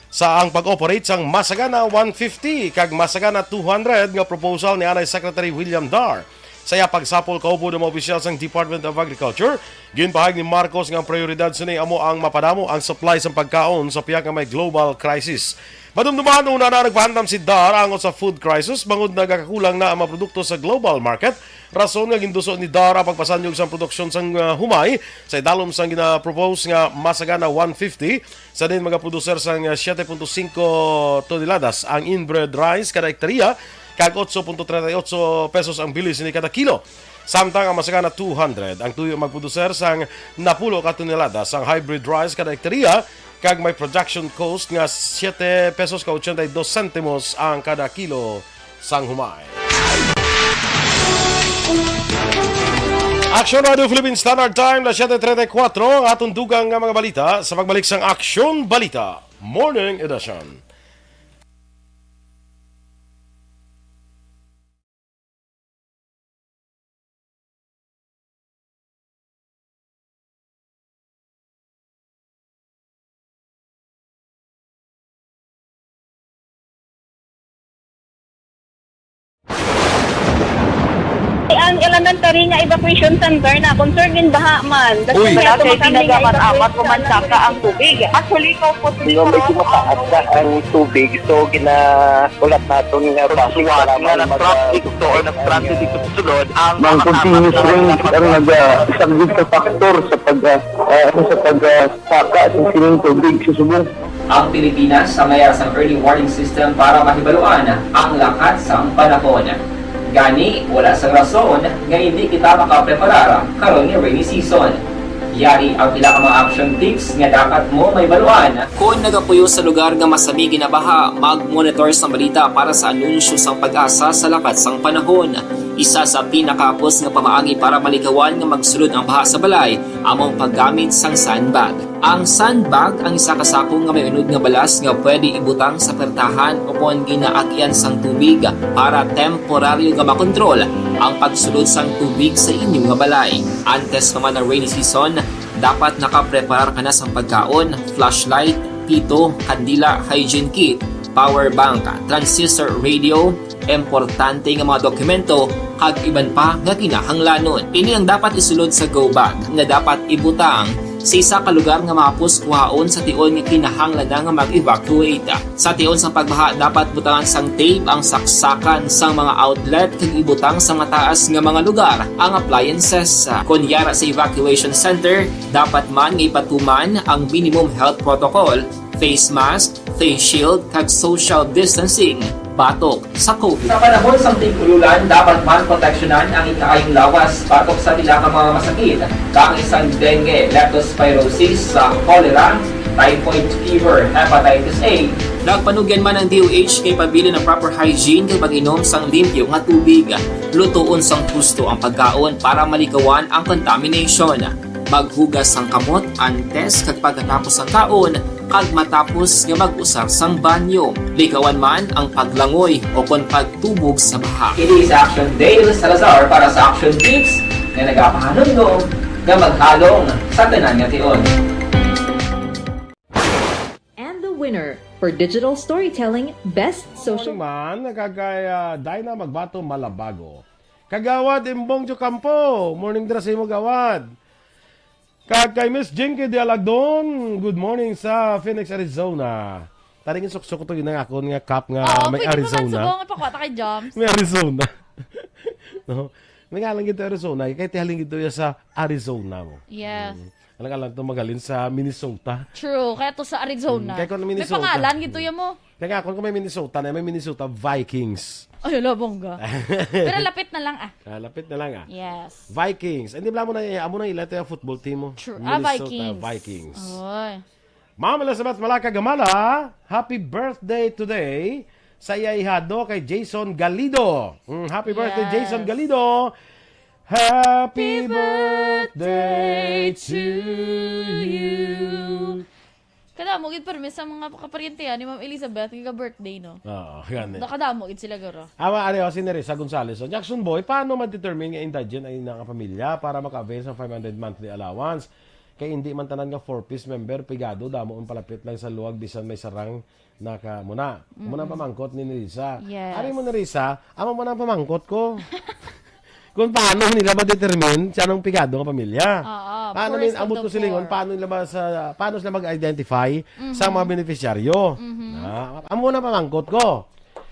sa ang pag-operate sang Masagana one fifty kag Masagana two hundred nga proposal ni anay Secretary William Dar Sa iya pagsapol kaupod ang mga opisyal sang Department of Agriculture, ginpahayag ni Marcos nga ang prioridad sini amo ang mapadamo ang supply sang pagkaon sa pihak nga may global crisis. Madumduman, una na nagpahandom si DAR angot sa food crisis bangod nagakakulang na ang mga produkto sa global market, rason nga ginduso ni DAR ang pagpasanyog sang produksyon sang, ah, humay sa idalom sang ginapropose nga masagana one fifty. Sa diin magaproduser sang siete punto singko toneladas ang inbred rice kada hektarya, kag otso punto treinta y ocho pesos ang bili sini kada kilo. Samtang ang masagana two hundred ang tuyo magproduser sang napulo ka toneladas ang hybrid rice kada hektarya, kag may production cost nga siete pesos ka ochenta y dos sentimos ang kada kilo sang humay. Action Radio Philippine Standard Time, na siete treinta y cuatro, ang atong dugang nga mga balita sa pagbalik sang Action Balita Morning Edition. Ang elementary nga evacuation center na concern in baha man. Uy. Wala kay ginagamat-amat ko man saka ang tubig. Actually, ko po. Medyo mataas na ang tubig, so gina- Ulat naton nga base sa lamang nga mag-, nag-traffic to or nag-transit dito sa sulod, ang mga continuous rain ang nag-, ah, isang big factor sa pag, ah, ah, sa pag, ah, saka sa sining tubig sa subong. Ang Pilipinas sa mayar sang early warning system para mahibaluan ang lakat sang panahon. Gani, wala sang rason nga hindi kita makapreparar karon nga rainy season. Yari ang pila ka mga action tips nga dapat mo mahibaluan. Kon nagapuyo sa lugar nga masami ginabaha, mag-monitor sang balita para sa anunsyo sang PAGASA sa lakat sang panahon. Isa sa pinakahapos nga pamaagi para malikawan nga magsulod ang baha sa balay amo ang paggamit sang sandbag. Ang sandbag ang isa ka sako nga may unod nga balas nga pwede ibutang sa pertahan ukon ginaagyan sang tubig para temporaryo nga makontrol ang pagsulod sang tubig sa inyo nga balay. Antes pa man ang rainy season, dapat nakapreparar ka na sang pagkaon, flashlight, pito, kandila, hygiene kit, power bank, transistor radio, importante nga mga dokumento, kag iban pa nga kinahanglanon. Ini ang dapat isulod sa go bag nga dapat ibutang sa isa ka lugar nga mahapos kuhaon sa tion nga kinahanglan na nga mag-evacuate. Sa tion sang pagbaha, dapat butangan sang tape ang saksakan sang mga outlet kag ibutang sa mataas nga mga lugar ang appliances. Kon yara sa evacuation center, dapat man nga ipatuman ang minimum health protocol, face mask, face shield, kag social distancing batok sa COVID. Sa panahon sang tig-ululan, dapat man proteksyonan ang ikaayong lawas batok sa pila ka mga masakit, kaangay sang dengue, leptospirosis, sa cholera, typhoid fever, hepatitis A. Nagpanugyan man ang D O H kay pabilin ang proper hygiene kag pag-inom sang limpyo nga tubig. Lutoon sang husto ang pagkaon para malikawan ang contamination. Maghugas sang kamot antes kag pagkatapos sang kaon, kag matapos nga mag-usar sang banyo. Likawan man ang paglangoy o kon pagtubog sa baha. Ini si Action Dale Salazar para sa Action Tips nga nagapahanumdom nga maghalong sa tanan nga tion. And the winner for digital storytelling, best social. Morning man, kag kay, ah, Dinah Magbato Malabago. Kagawad Imbong Jocampo, morning dira sa imo, gawad. Kag kay Miss Jinky Dialagdon, good morning sa Phoenix, Arizona. Taning suksok to yun ang akon nga cup nga. Oo, may pwede mo man Arizona. Subong, ipakuha ta kay Joms. May Arizona. No? May ngalan gito Arizona, kay tihalin gito ya sa Arizona mo. Yes. Mm. Alang-alang to magaling sa Minnesota. True, kaya to sa Arizona. Mm, kay kung May Minnesota. Pangalan gito ya mo. Kaya nga, kung may Minnesota na, may Minnesota Vikings. Ay, ala, bongga. Pero lapit na lang, ah. Ah, lapit na lang, ah. Yes. Vikings. Hindi, bala mo na, eh, amo na ila, ito yung football team mo. True. Ah, Minnesota Vikings. Vikings. Oy. Ma'am Elizabeth Malaka Gamala, happy birthday today sa iya ihado kay Jason Galido. Mm, happy birthday, Yes. Jason Galido. Happy Happy birthday birthday to to you. Kadamo gid permi sa mga kaparyentehan ni Ma'am Elizabeth nga birthday, no? Oo, gani. Nakadamo gid sila, guro. Awa, ari, oh, si Nerissa Gonzalez. So, Jackson Boy, paano ma-determine nga indigent ang ina nga pamilya para maka-avail sa five hundred monthly allowance? Kay hindi man tanan nga four Ps member, pigado, damo ang palapit lang sa luwag, bisan may sarang na ka muna. Muna ang Mm-mm. pamangkot ni Nerissa. Yes. Ari mo, Nerissa, amo muna ang pamangkot ko. Kung paano nila ma-determine sa anong pigado nga pamilya. Oo, Paano poorest min-, of ambot the ko silingon, poor. Paano nila ba sa, paano sila mag-identify Mhm. sa mga beneficiaryo? Mhm. Na, amo na pamangkot ko.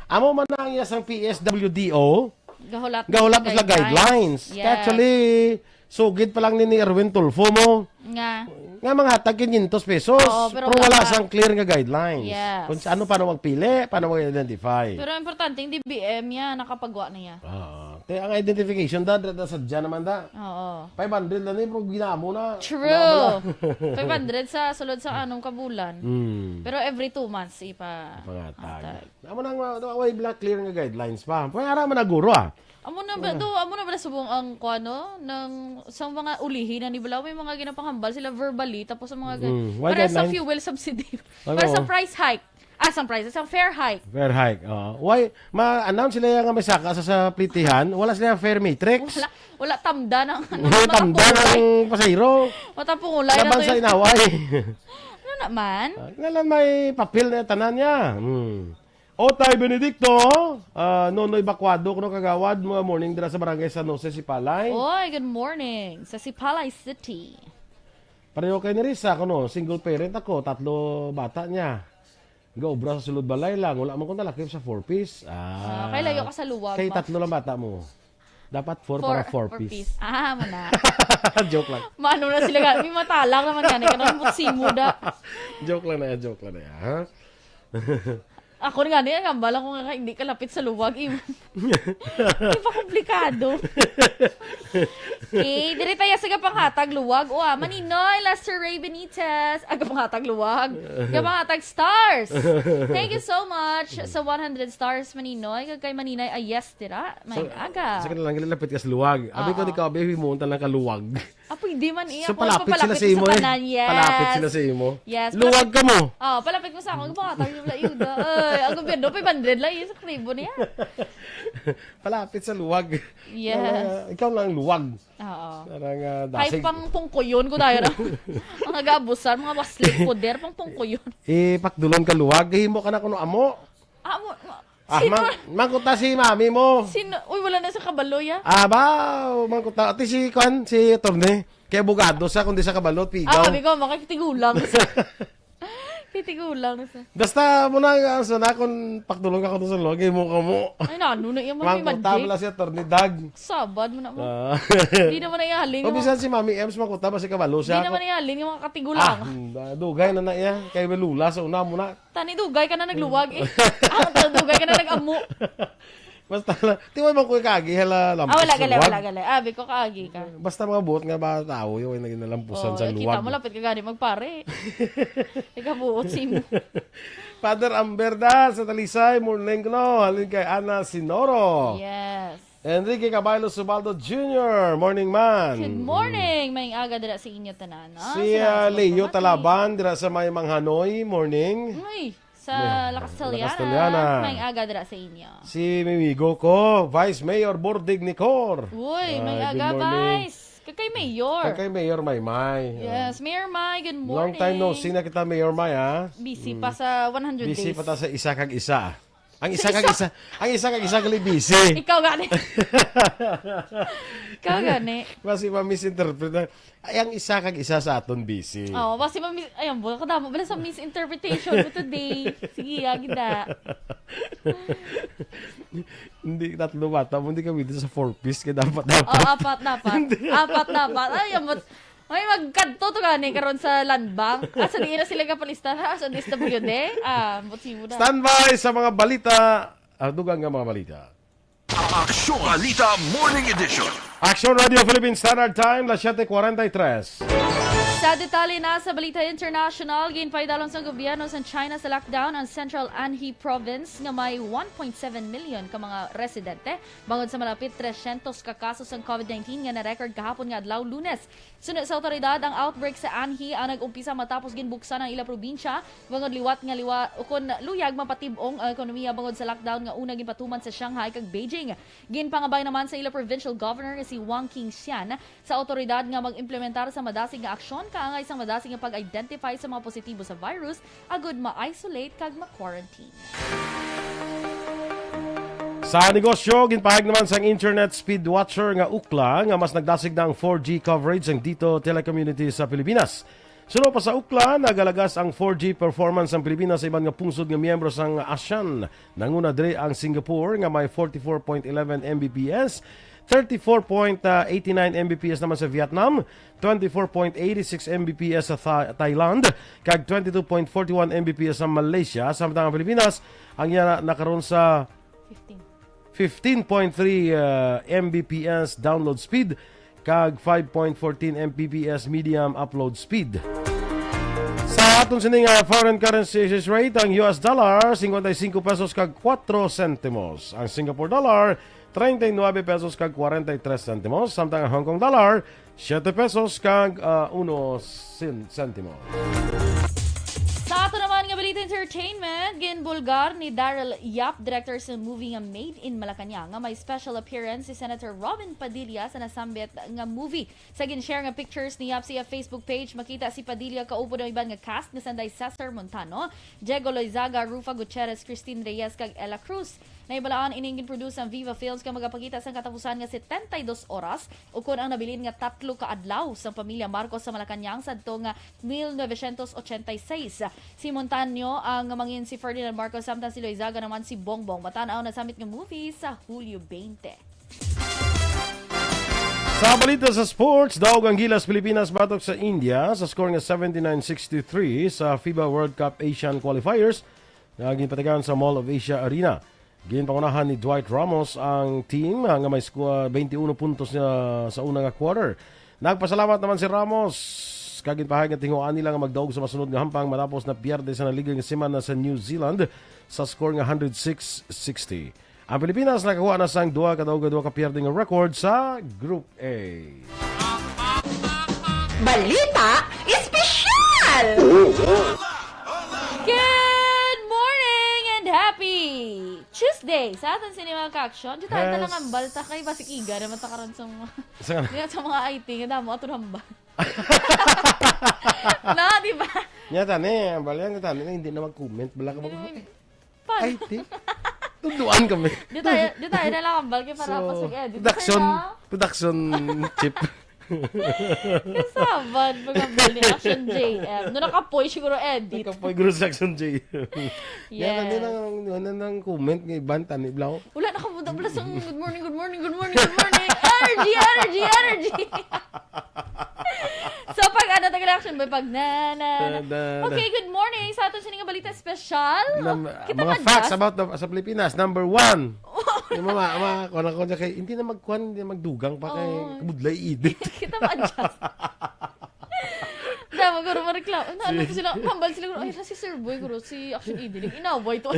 Amo man na ang iyang P S W D O, Gahulat gahulat na sila guidelines. Yes. Actually, sugid pa lang ni, ni Erwin Tulfo mo. Nga. Nga mga tag quinientos pesos. Oo, pero Pero wala wala pa. sang clear nga guidelines. Yes. Kung sa ano, paano magpili, paano mag-identify. Pero importante, yung D B M niya, nakapagwa na niya. Ah, te, ang identification da, da, da, sadya naman da. Oo. Five hundred lang ni, pero ginamo na. True. Ginamo na. Five hundred sa sulod sa anong kabulan. Mm. Pero every two months, ipa-, Pangatag. atag. Amo nang, uh, way black clear nga guidelines pa. Kaya ara man naguro, ah. Amo na ba, Wala. do, amo na ba subong ang kuano, ng, sa mga ulihi na ni Bulaw, may mga ginapanghambal sila verbally, tapos ang mga gan-, Mm, why para sa guidelines? fuel subsidy, Ano? para sa price hike. Ah, sa price, sa fare hike. Fare hike, oo. Why, ma-announce sila nga may saka sa, sa plitihan, wala sila fare matrix. Wala, wala tamda ng, ano, Wala tamda makapungulay. ng pasahero. Matapungulay na Laban to sa yun. inaway. Ano naman? Ah, nga lang may papel na tanan niya. Hmm. Otay Benedicto, ah, Nonoy Bacuado, kuno kagawad, mga morning dira sa barangay San Jose, Sipalay. Oy, good morning sa Sipalay City. Pareho kay ni Risa, kuno, single parent ako, tatlo bata niya. Gaobra sa sulod balay lang, wala man ko nalakip sa four Ps. Ah, Ah, kay layo ka sa luwag, kay ma. tatlo lang bata mo. Dapat four Four, para four four Ps. Ps. Ah, mo na. Joke lang. Mano na sila ka, may matalang naman gani, kanang butsimo da. Joke lang na, joke lang na, ha? Ako nga ni, ang hambal ako nga hindi kalapit sa luwag, im-, di ba komplikado? Okay, diri tayo sa gapanghatag luwag. O, ah, Maninoy, Lester Ray Benitez. Ah, gapanghatag luwag. Gapanghatag stars. Thank you so much sa one hundred stars, Maninoy. Kag kay Maninay Ayes, tira. May Sa, aga. sa kanila lang, lapit ka sa luwag. Abi ko, Oo. di ka, abi, himuon talang ka luwag. Ah, pwede man iya. So, Kung palapit sila sa papalapit mo imo, sa eh. tanan, yes. Palapit sila sa imo. Yes, Luwag palapit ka mo. Oh, palapit mo sa akong bata, yung wala yuda. Ay, ang gobyerno, five hundred lang, yung sa kribo niya. Palapit sa luwag. Yes. Parang, ah, ikaw lang luwag. Oo. Parang, ah, Kay dasig. pang pungkuyon ko tayo na. Ang nag-aabusan, mga waslit, poder, pang pungkuyon. Ipakdulon ka luwag, himo ka na kuno amo. Ah, mo, Ah, sino? mang-, mangkuta si mami mo. Sino? Uy, wala na sa kabalo, ya. Ah, ba, mangkuta. Ati si, kwan, si attorney. Kay abogado sa, kundi sa kabalo, pigaw. Ah, sabi ko, makakitigulang sa. Titigulang sa. Basta mo na, ang sana, kung pakdulong ka ko sa luwag, mo ka mo. Ay, nano na yung mga Mangkuta imagine. pala si attorney Dag. Sabad mo na mo. Ah. Di naman na ihalin O, yung bisan si Mami Ems, mangkuta ba si kabalo Di siya? naman ihalin yung mga katigulang. Ah, hmm, dugay na na iya. Kay may lula sa una mo na. Tani, dugay ka na nagluwag, eh. Ah, ta-, dugay ka na nag-amo. Basta la, ti, wala man ko kaagi, hala, lampas Ah, wala, sa gali, luwag. wala, gali. Abi ko, kaagi ka. Basta mga buot nga ba tao, yun, yung naging nalampusan Oh, sa eh, kita luwag. mo, lapit ka gani magpare. Ikabuot si mo. Father Amberda sa Talisay, morning, no? Halin kay Ana Sinoro. Yes. Enrique Caballo Subaldo Junior, morning, man. Good morning. Maayong aga dira sa inyo tanan, no? Si, Salamat ah, sa Leo pagpamati. Talaban, dira sa may Manghanoy, morning. Uy, sa Yeah, La Castellana. La Castellana. Maayong aga dira sa inyo. Si Mimigo ko, Vice Mayor Bordig Nicor. Uy, Ah, maayong good aga, morning. Vice. Kag kay Mayor. Kag kay Mayor Maymay. Yes, Mayor May, good Long time no morning. see na kita, Mayor May, ha? Busy Mm. pa sa one hundred Busy days. pa ta sa isa kag isa. Ang isa Sa kag isa. isa, ang isa kag isa gali busy. Ikaw gani. Ikaw gani. Basi ma-misinterpret na. Ay, ang isa kag isa sa aton busy. Oo, basi ma-mis-, ay, ang buka kadamo. Bala sa misinterpretation mo today. Sige, agi da. Hindi, tatlo bata mo, hindi kami dito sa four Ps, kaya dapat, dapat. Oo, apat dapat. Hindi. Apat dapat. Ay, ambot. Ay, magkadto to gani karon sa Land Bank. Ah, sa diin na sila kapalista, ha? Sa D S W D? Ah, ambot si mo na. Standby sa mga balita. Ah, dugang nga mga balita. Aksyon Balita Morning Edition. Aksyon Radio Philippine Standard Time, las siete cuarenta y tres. Sa detalye na sa balita international, ginpaidalom sa gobyerno sa China sa lockdown ang Central Anhui Province nga may one point seven million ka mga residente bangod sa malapit trescientos ka kaso sang COVID nineteen nga na-record kahapon nga adlaw, Lunes. Suno sa awtoridad, ang outbreak sa Anhui ang nag-umpisa matapos ginbuksan ang ila probinsya, bangod liwat nga liwa, ukon luyag mapatib-ong ang ekonomiya bangod sa lockdown nga una ginpatuman sa Shanghai kag Beijing. Ginpangabay naman sa ila provincial governor nga si Wang Qingxian sa awtoridad nga mag-implementar sa madasig nga aksyon kaangay sang madasig nga pag-identify sa mga positibo sa virus agud ma-isolate kag ma-quarantine. Sa negosyo, ginpahayag naman sang Internet Speed Watcher nga Ookla nga mas nagdasig na ang four G coverage sang Dito Telecommunities sa Pilipinas. Suno pa sa Ookla, nagalagas ang four G performance sang Pilipinas sa iban nga pungsod nga miyembro sang ASEAN. Nanguna diri ang Singapore nga may forty-four point eleven M B P S, thirty-four point eighty-nine M B P S naman sa Vietnam, twenty-four point eighty-six M B P S sa Tha- Thailand, kag twenty-two point forty-one M B P S sa Malaysia. Samtang ang Pilipinas, ang iya na karon sa fifteen. fifteen point three uh, M B P S download speed kag five point fourteen M B P S medium upload speed. Sa aton sining uh, foreign currency exchange rate, ang U S dollar, cincuenta y cinco pesos kag cuatro centimos. Ang Singapore dollar, treinta y nueve pesos kag cuarenta y tres centimos. Samtang ang Hong Kong dollar, siete pesos kag uh, uno sen- centimos. Sa ato naman nga balita entertainment, ginbulgar ni Daryl Yap, director sa movie nga Made in Malacañang, nga may special appearance si Senator Robin Padilla sa nasambit nga movie. Sa gin-share nga pictures ni Yap sa iya Facebook page, makita si Padilla kaupod ang iban nga cast nga sanday Cesar Montano, Diego Loizaga, Rufa Gutierrez, Christine Reyes, kag Ella Cruz. Nahibalaan ining gin-produce sang Viva Films nga magapakita sang katapusan nga setenta y dos oras, ukon ang nabilin nga tatlo ka adlaw sang pamilya Marcos sa Malacañang sadto nga mil novecientos ochenta y seis. Si Montano ang mangin si Ferdinand Marcos, samtang si Loizaga naman si Bongbong. Matan-aw na summit nga movie sa Hulyo twenty. Sa balita sa sports, daog ang Gilas Pilipinas batok sa India sa score nga seventy-nine sixty-three sa FIBA World Cup Asian Qualifiers nga ginpatigayon sa Mall of Asia Arena. Ginpangunahan ni Dwight Ramos ang team, ah, nga may score twenty-one puntos na sa una nga quarter. Nagpasalamat naman si Ramos kag ginpahayag nga tinguhaan nila nga magdaog sa masunod nga hampang matapos na pierde sa naligyog nga semana sa New Zealand sa score nga hundred six sixty. Ang Pilipinas nakakuha na sang duha ka daog nga duha ka pierde nga record sa Group A. Balita Espesyal! Good morning and happy Tuesday sa aton sini mga ka-action. Di tayo Yes. Talang ambal ta kay basig iga naman ta karon sa mga, Sa nga? Di na sa mga I T nga damo ato hambal. Na, di ba? Nya tani, ambal yan, tani, hindi na mag-comment. Bala ka Hindi mag- naman- Pan. Ay, di. Tuduan kami. Di tayo, di tayo na lang ambal kay para So, pasig edit. Production, Kaya, production chip. Kasabad, mga ambal ni Action J M. No nakapoy siguro edit. Nakapoy guro sa Action J M. Yes. Yan, ano nang, ano nang comment nga iban, tani, bla. Wala na ka mo, bla, sa good morning, good morning, good morning, good morning. Energy, energy, energy. So, pag ano, tagal action, may pag na, na, na. Da, da, da. Okay, good morning. Sa aton sini nga balita special. Nam-, Oh, kita mga ka, facts Jas? About the, sa Pilipinas. Number one. Yung mga, mga, kuwan ako dyan kay, hindi na magkuwan, hindi na magdugang pa kay Oo. Kabudlay edit. Kita mo, adjust. Dama, guro, mareklamo. Ano, ano Sige. Sila, mambal sila, guro, ay, na si Sir Boy, guro, si Action Idling. Inaway to.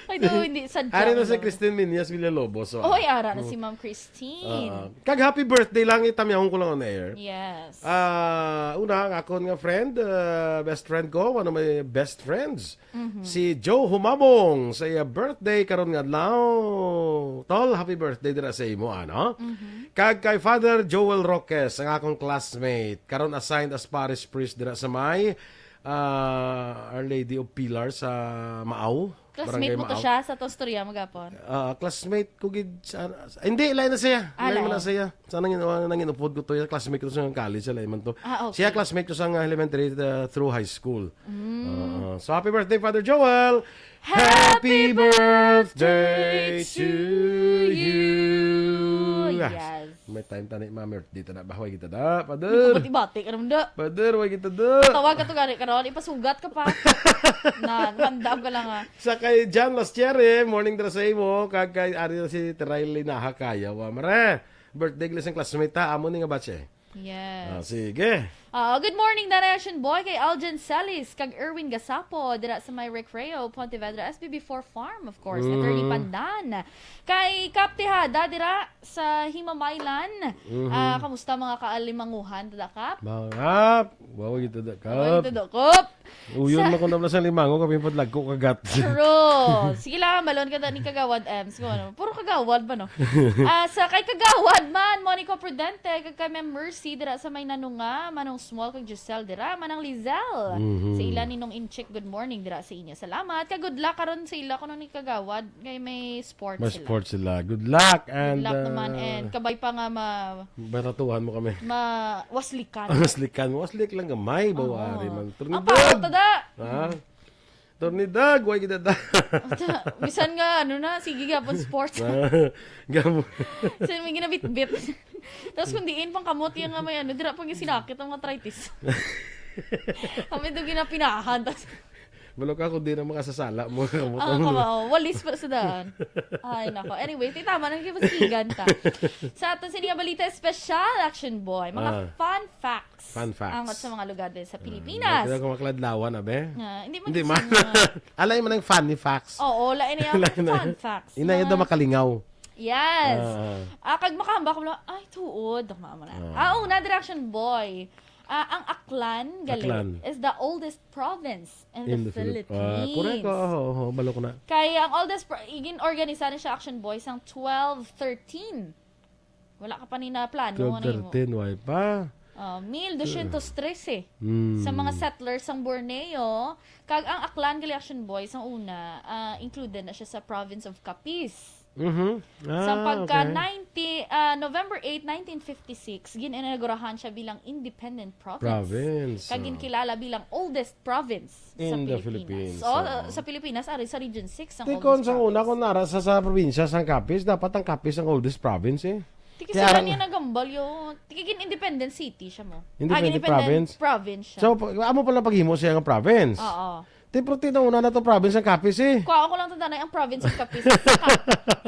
Ay, do, hindi, sadya Ari na si naman. Christine Minyas Villalobos, oh. Oy, ara na Hmm. Si Ma'am Christine. Ah, kag happy birthday lang, itamyahon ko lang on air. Yes. Ah, una, ang akon nga friend, ah, best friend ko, one of my best friends, Mhm. Si Joe Humabong, sa iya birthday karon nga adlaw. Tol, happy birthday dira sa imo, ano? Mhm. Kag kay Father Joel Roques, ang akong classmate, karon assigned as parish priest dira sa may, ah, Our Lady of Pilar sa Maaw, Classmate Barangay mo to Maaw. Siya sa to storya mo gapon? Ah, classmate ko gid sa, hindi, lain na siya. Ah, Lain mo lain. Na siya. Sa nangin-, ah, nangin-upod ko to, yung classmate ko sa college, sa lain man to. Ah, okay. Siya classmate ko sa nga elementary, uh, through high school. Mm. Oo. So, happy birthday, Father Joel! Happy Happy birthday birthday to to you! you! Yes. May time tani, ma, birthday ta na. Bahway kita da, Father. Bati-bati ka naman da. Father, way kita da. Tawag ka to gani ka ron, ipasugat ka pa. Na, mandam ka lang, ah. Sa kay John Lastiere, morning dra sa imo, kag kay Ariel si Teray Linaha Kayaw, ah, mare. Birthday gali sang classmate ta, amo ni nga batch eh. Yes. Ah, sige. Ah, good morning, Direction Boy, kay Alden Celis, kag Erwin Gasapo, dira sa may Recreo, Pontevedra, S B B four Farm, of course, Mm. Attorney Pandan. Kay Kap Tejada, dira sa Himamaylan. Mhm. Ah, kamusta mga kaalimanguhan, Tada Kap? Mga Kap, wawa kita da Kap. Wawa kita da Kap. Uyon Sa man kung nabla sa limango, kami pa lagko kagat. True. Sige lang, balon ka na ni Kagawad Ems. Kung ano. Puro Kagawad ba, no? Ah, sa kay Kagawad man, Monico Prudente, kag kay Ma'am Mercy, dira sa may Nanunga, Manong Small, kag Giselle, dira, Manang Lizelle. Mhm. Sa ila ni Nong Inchik, good morning, dira sa inyo. Salamat. Kag good luck karon sa ila, kuno ni Kagawad, kay may sports May sila. sports sila. Good luck Good and, luck naman, uh, and kabay pa nga ma- Baratuhan mo kami. Ma-, waslikan. Waslikan mo. Waslik lang gamay. Oo. Bawari man. Ang Trinidad! Pao, tada! Ha? Trinidad, way kita da. Bisan nga, ano na, sige gapon sports. Ah, gamo. So, may ginabitbit. Tapos kung diin pang kamot, yan nga may ano, dira pang sinakit ang arthritis. Kami doon ginapinahan. Tas Balo ka kung di na makasasala mo. Kamot Ah, mo. Kamao. Walis pa sa daan. Ay, nako. Anyway, titama na yung kipasigan ta. Sa aton sini nga balita, special action boy. Mga Ah. fun facts. Fun facts. Angot sa mga lugar din sa Ah, Pilipinas. Wala ko makladlawan, abe? Ah, hindi man Hindi kasi man. nga. Alay man ang funny facts. Oo, lain na yung Lain na. fun facts. Inay Mga daw makalingaw. Yes. Ah, ah. Ah, kag makahambak mo lang, "Ay, tuod." Dakma mo na. Ah. Ah, una, direction boy. Ah, ang Aklan, gali, Aklan. is the oldest province in the In the Philip-, ah, Philippines. correct. Oo, oo, oo, balo ko na. Kay ang oldest pro-, igin-organisa ni siya, Action Boy, sang twelve thirteen. Wala ka pa ni naplano, ano yun mo? Twelve thirteen, why pa? Ah, mil dosyentos trese. Hmm. Sa mga settlers sang Borneo, kag ang Aklan gali Action Boy, sang una, ah, included na siya sa province of Capiz. Mhm. Sa Ah, pagka okay. ninety, ah, November eight, nineteen fifty-six, gin-inaugurahan siya bilang independent province. Province, Kag oh. ginkilala bilang oldest province sa In the Pilipinas. Philippines, So, oh. sa Pilipinas, ari sa Region six ang Tikon oldest sa una, province. kung nara sa, sa probinsya sang Capiz, dapat ang Capiz ang oldest province, eh. Tiki Kaya sila ang niya nagambal yun. Tiki gin independent city siya mo. Independent Ah, independent province? province siya. So, pa-, amo pala paghimo siya nga province. Oo. Ti, pero tinauna na to province ang Capiz, eh. Kuha ko lang to, Danay, ang province of Capiz.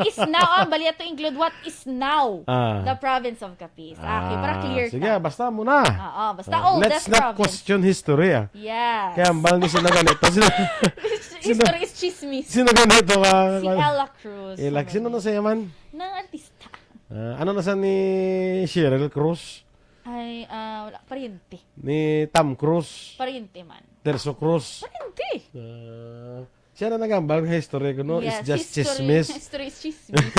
Is now, ah, bali to include what is now Ah. the province of Capiz. Ah, okay, para Ah, clear sige, ka. basta mo na. Oo, basta Ah, oldest let's not province. question history, ah. Yes. Kaya ang bal ni sino ganito? Sino, His-, sino, history is chismis. sino ganito ka? Si Ella Cruz. Ella, Ang sino na ganito. sa yaman? Nang artista. Ah, ano na sa ni Cheryl Cruz? Ay, ah, wala. Pariente. Ni Tom Cruise? Pariente man. Terso Cruz? Pariente. Ah, siya na nagambal nga history ko, no? It's Yes, just history, chismis. history is chismis.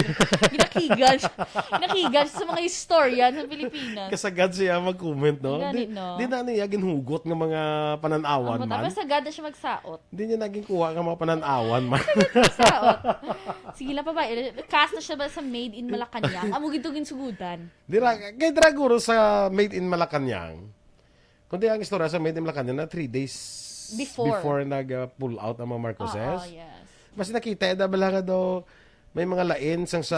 Ginakigan siya. Ginakigan siya sa mga historian sa Pilipinas. Kasagad siya mag-comment, no? Gani, Di, no? di na niya ginhugot nga mga pananawan Ang man. Mata, sagad na siya magsaot. Di niya naging kuha nga mga pananawan man. Saot. Sige lang pa ba? Cast na siya ba sa Made in Malacañang? Amo gid to ginsugutan. Dira, kay dira guro sa Made in Malacañang. Kundi ang istorya sa Made in Malacañang na three days Before. before nag, uh, pull out ang mga Marcoses. Oo, yes. Mas nakita, eh, da bala nga daw may mga lain sang sa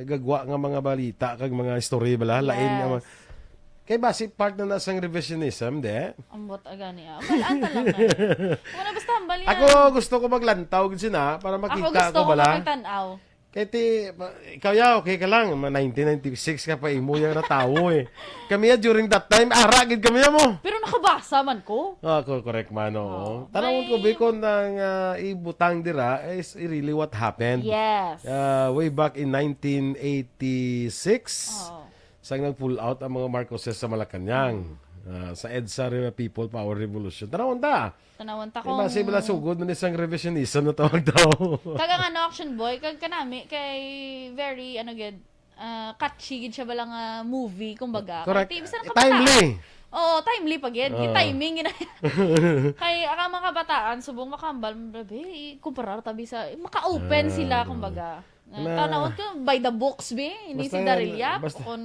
gagwa nga mga balita kag mga story bala, lain nga Yes. mga, kay basi part na na sang revisionism, de? Ambot agani, ah. Balaan ta lang na. Wala, basta hambal yan. Ako gusto ko maglantaw gid sina para Ako makita gusto ko ko bala. magtan-aw. Kay ti, pa-, ikaw ya, okay ka lang. Ma nineteen ninety-six ka pa, imo ya natawo, eh. Kami ya, during that time, ara gid kami ya mo. Pero nakabasa man ko. Ah, co-, correct man, oo. Oo. Tanawon ko, May Bicon, ang, ah, ibutang dira is really what happened. Yes. Ah, way back in nineteen eighty-six, Oo. sang nag-pull out ang mga Marcoses sa Malacañang. Mm. Ah, sa EDSA Re-, People Power Revolution. Tanawon ta. Tanawon ta Di ba, kung si Bala sugod na ni sang revisionism na tawag daw. Kag ang ano, Action Boy, kag kanami, kay very, ano gid, ah, catchy gid siya bala nga movie, kumbaga. Correct. Kay ti-, bisan Eh, nakabata. timely. Oo, timely pa gid. Oo. Timing gid na. Kay ang mga kabataan, subong makahambal, grabe, i-, kumparar tabi sa, maka-open Ah, sila, oo. kumbaga. Na Na tanawon ko, by the books, be. Hindi Basta si Daryl nga, Yap, basta, kung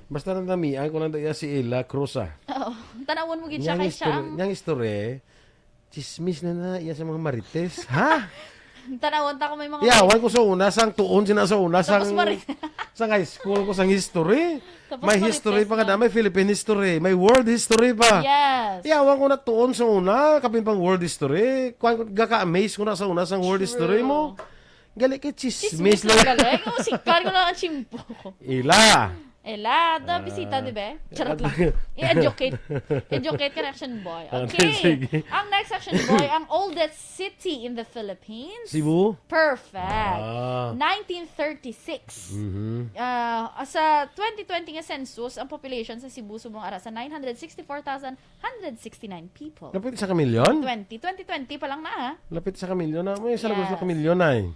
basta na namian ko lang iya si Ella Cruz, ah. Oo. Tanawon mo gid siya Niyang kay siya history, ang niyang history, chismis na na iya sa mga marites. Ha? Tanawon ta kung may mga Yawan ko sa una, sang tuon sina sa una, Tapos sang, mari- sang high school ko, sang history. Tapos May marites history pa na. kada, may Philippine history, may world history pa. Yes. Yawan ko na tuon sa una, kapin pang world history. Kuwan ko, gaka-amaze ko na sa una, sang world True. history mo. Gali kay chismis Chismis lang lang. gali. Ay, kung sikan ko lang ang chimpo. Ila. Ela, da Ah, bisita, di ba? Charot lang. I-educate. Educate ka na, Action Boy. Ah, Okay. sige. Ang next, Action Boy, ang oldest city in the Philippines. Cebu? Perfect. Ah. Nineteen thirty-six. Mhm. Ah, sa twenty twenty nga census, ang population sa Cebu subong ara sa nine hundred sixty-four thousand one hundred sixty-nine people. Lapit sa kamilyon? Twenty, twenty twenty pa lang na, ha? Lapit sa kamilyon na. May isa lang Yes. sa kamilyon na eh.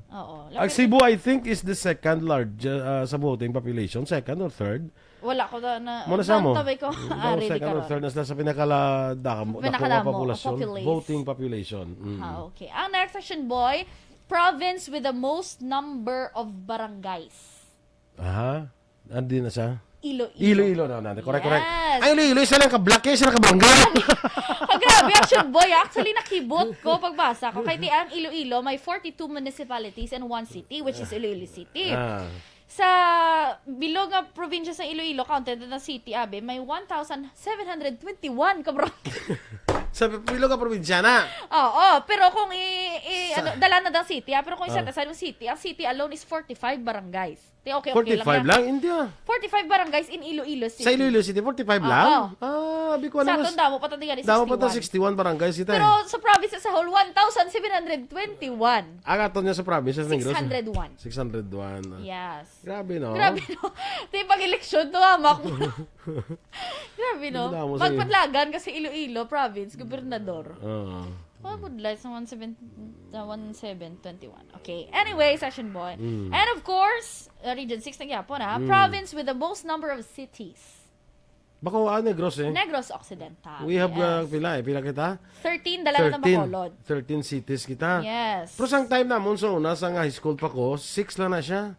Oo. Ang Lapit Cebu, I think, is the second largest, ah, sa voting population. Second or third? Wala ko na, na, Muna sa mo? Tabay ko. Daw Ari, di second or karon. third na sila sa pinakala-, damo, dako nga Pinakadamo, populasyon. population. Voting population. Mm. Ah, okay. Ang next, Action Boy, province with the most number of barangays. Aha. Andi na siya? Iloilo. Iloilo na, na. Correct, correct. Yes. Ay, Iloilo, isa lang ka block, isa lang ka barangay. Ah, grabe, Action Boy. Actually, nakibot ko pagbasa ko. Kay ti ang Iloilo may forty-two municipalities and one city, which is Iloilo City. Ah. Sa bilog nga probinsya sa Iloilo, counted na city, abi, may one thousand seven hundred twenty-one ka barangay. Sa bilog nga probinsya na? Oo, pero kung i, i Sa ano, dala na dang city, ah, pero kung Ah. i-set aside yung city, ang city alone is forty-five barangays. Ti, okay, okay lang forty-five yan. lang, India. Forty-five barangays in Iloilo City. Sa Iloilo City, forty-five Oo. lang? Ah, abi ko Sa ano, aton, damo pa to tingani, damo pa to, sixty-one. sixty-one barangays kita eh. Pero sa province as a whole, one thousand seven hundred twenty-one. Ang aton nga sa province, sa Negros? Six hundred one. Six hundred one. Yes. Grabe, no? Grabe, no? Ti, pag-eleksyon, to, hamak mo. Grabe, no? Ang damo sa Magpatlagan kasi Iloilo province, gobernador. Oo. Why would like sa one seven, sa one seven twenty-one? Okay. Anyway, Session Boy. Mm. And of course, uh, Region six na gyapon, ha? Mm. Province with the most number of cities. Bako, ah, Negros, eh. Negros Occidental, We have, uh, yes. pila, eh? Pila kita? Thirteen, dala na Thirteen. Bacolod. Thirteen cities kita. Yes. Pero sang time namon sa una, sa nga high school pa ko, six lang na siya.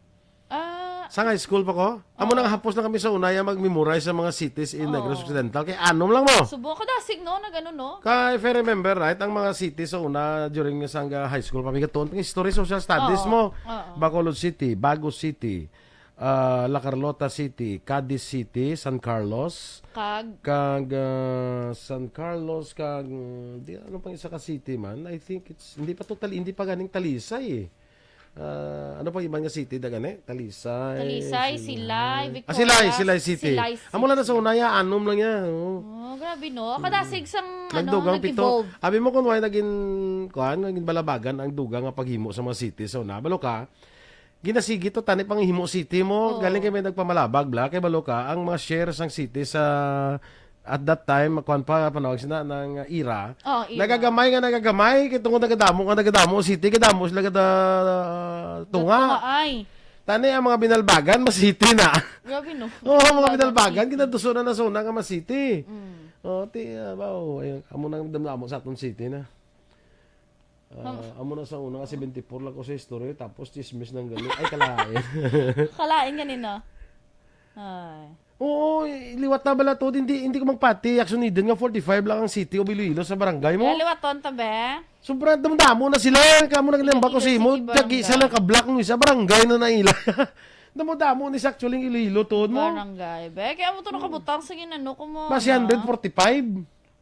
Ah, Sa high school pa ko, amo Oo. nang hapos na kami sa una, ya mag-memorize sa mga cities in Oo. Negros Occidental. Kay anom lang mo. Subo ka dasig, no? Nag-ano, no? Ka, if I remember right, ang mga cities sa una during nga sang, ah, high school pa, mi gatuon, pang history, social studies Oo. mo. Oo. Bacolod City, Bago City, ah, La Carlota City, Cadiz City, San Carlos, Kag? kag, ah, San Carlos, kag, mm, di, ano pang isa ka city man? I think it's, hindi pa totally, hindi pa ganing Talisay eh. Ah, ano pa iban nga city da gani? Talisay, Talisay, Silay. Silay, Victorias, Ah, Silay, Silay City. Silay Amo lang na sa City. Unaya, anom lang niya. Oh. Oh, grabe no. Kadasig sang, ano, Nagdugang pito. nag-evolve. Abi mo kung why naging, kuan, naging balabagan ang dugang nga paghimo sa mga city sa una. Balo ka, ginasigi to, tani pang himo city mo. Oo. Galing kay may nagpamalabag, bla. Kay balo ka, ang mga share sang city sa, at that time, kuan pa, panawag sina, ng era. Oh, era. Nagagamay nga nagagamay, kay tungod nagadamo nga nagadamo city, kadamo sila kada tunga. Tunga, ay. Tani ang mga binalbagan, mas city na. Grabe, no? Oo, mga Binalbagan binalbagan, city. Kinaduso na na sa una nga mas city. Mm. Oh, ti, ah, ba, oh, ay, amo nang damdamo sa atong city na. Ah, Ma'am. amo na sa una nga seventy-four lang ko sa istorya, tapos chismis nang gali. Ay, kalain. Kalain ganina. Ay. Oo, i-, liwat na bala to. Hindi, hindi ko magpati. Action needed nga forty-five lang ang city o Iloilo sa barangay mo. Kaya liwaton ta, be. Sobrang damo-damo na sila. Kamo naglimba ko Iloilo sa imo. City, Tag-isa barangay. lang ka block ng isa, barangay na naila. Damo-damo ni sa actually Iloilo to, no? Barangay, be. Kaya mo to nakabutang sa ginano ko mo, Basi ano? hundred forty-five.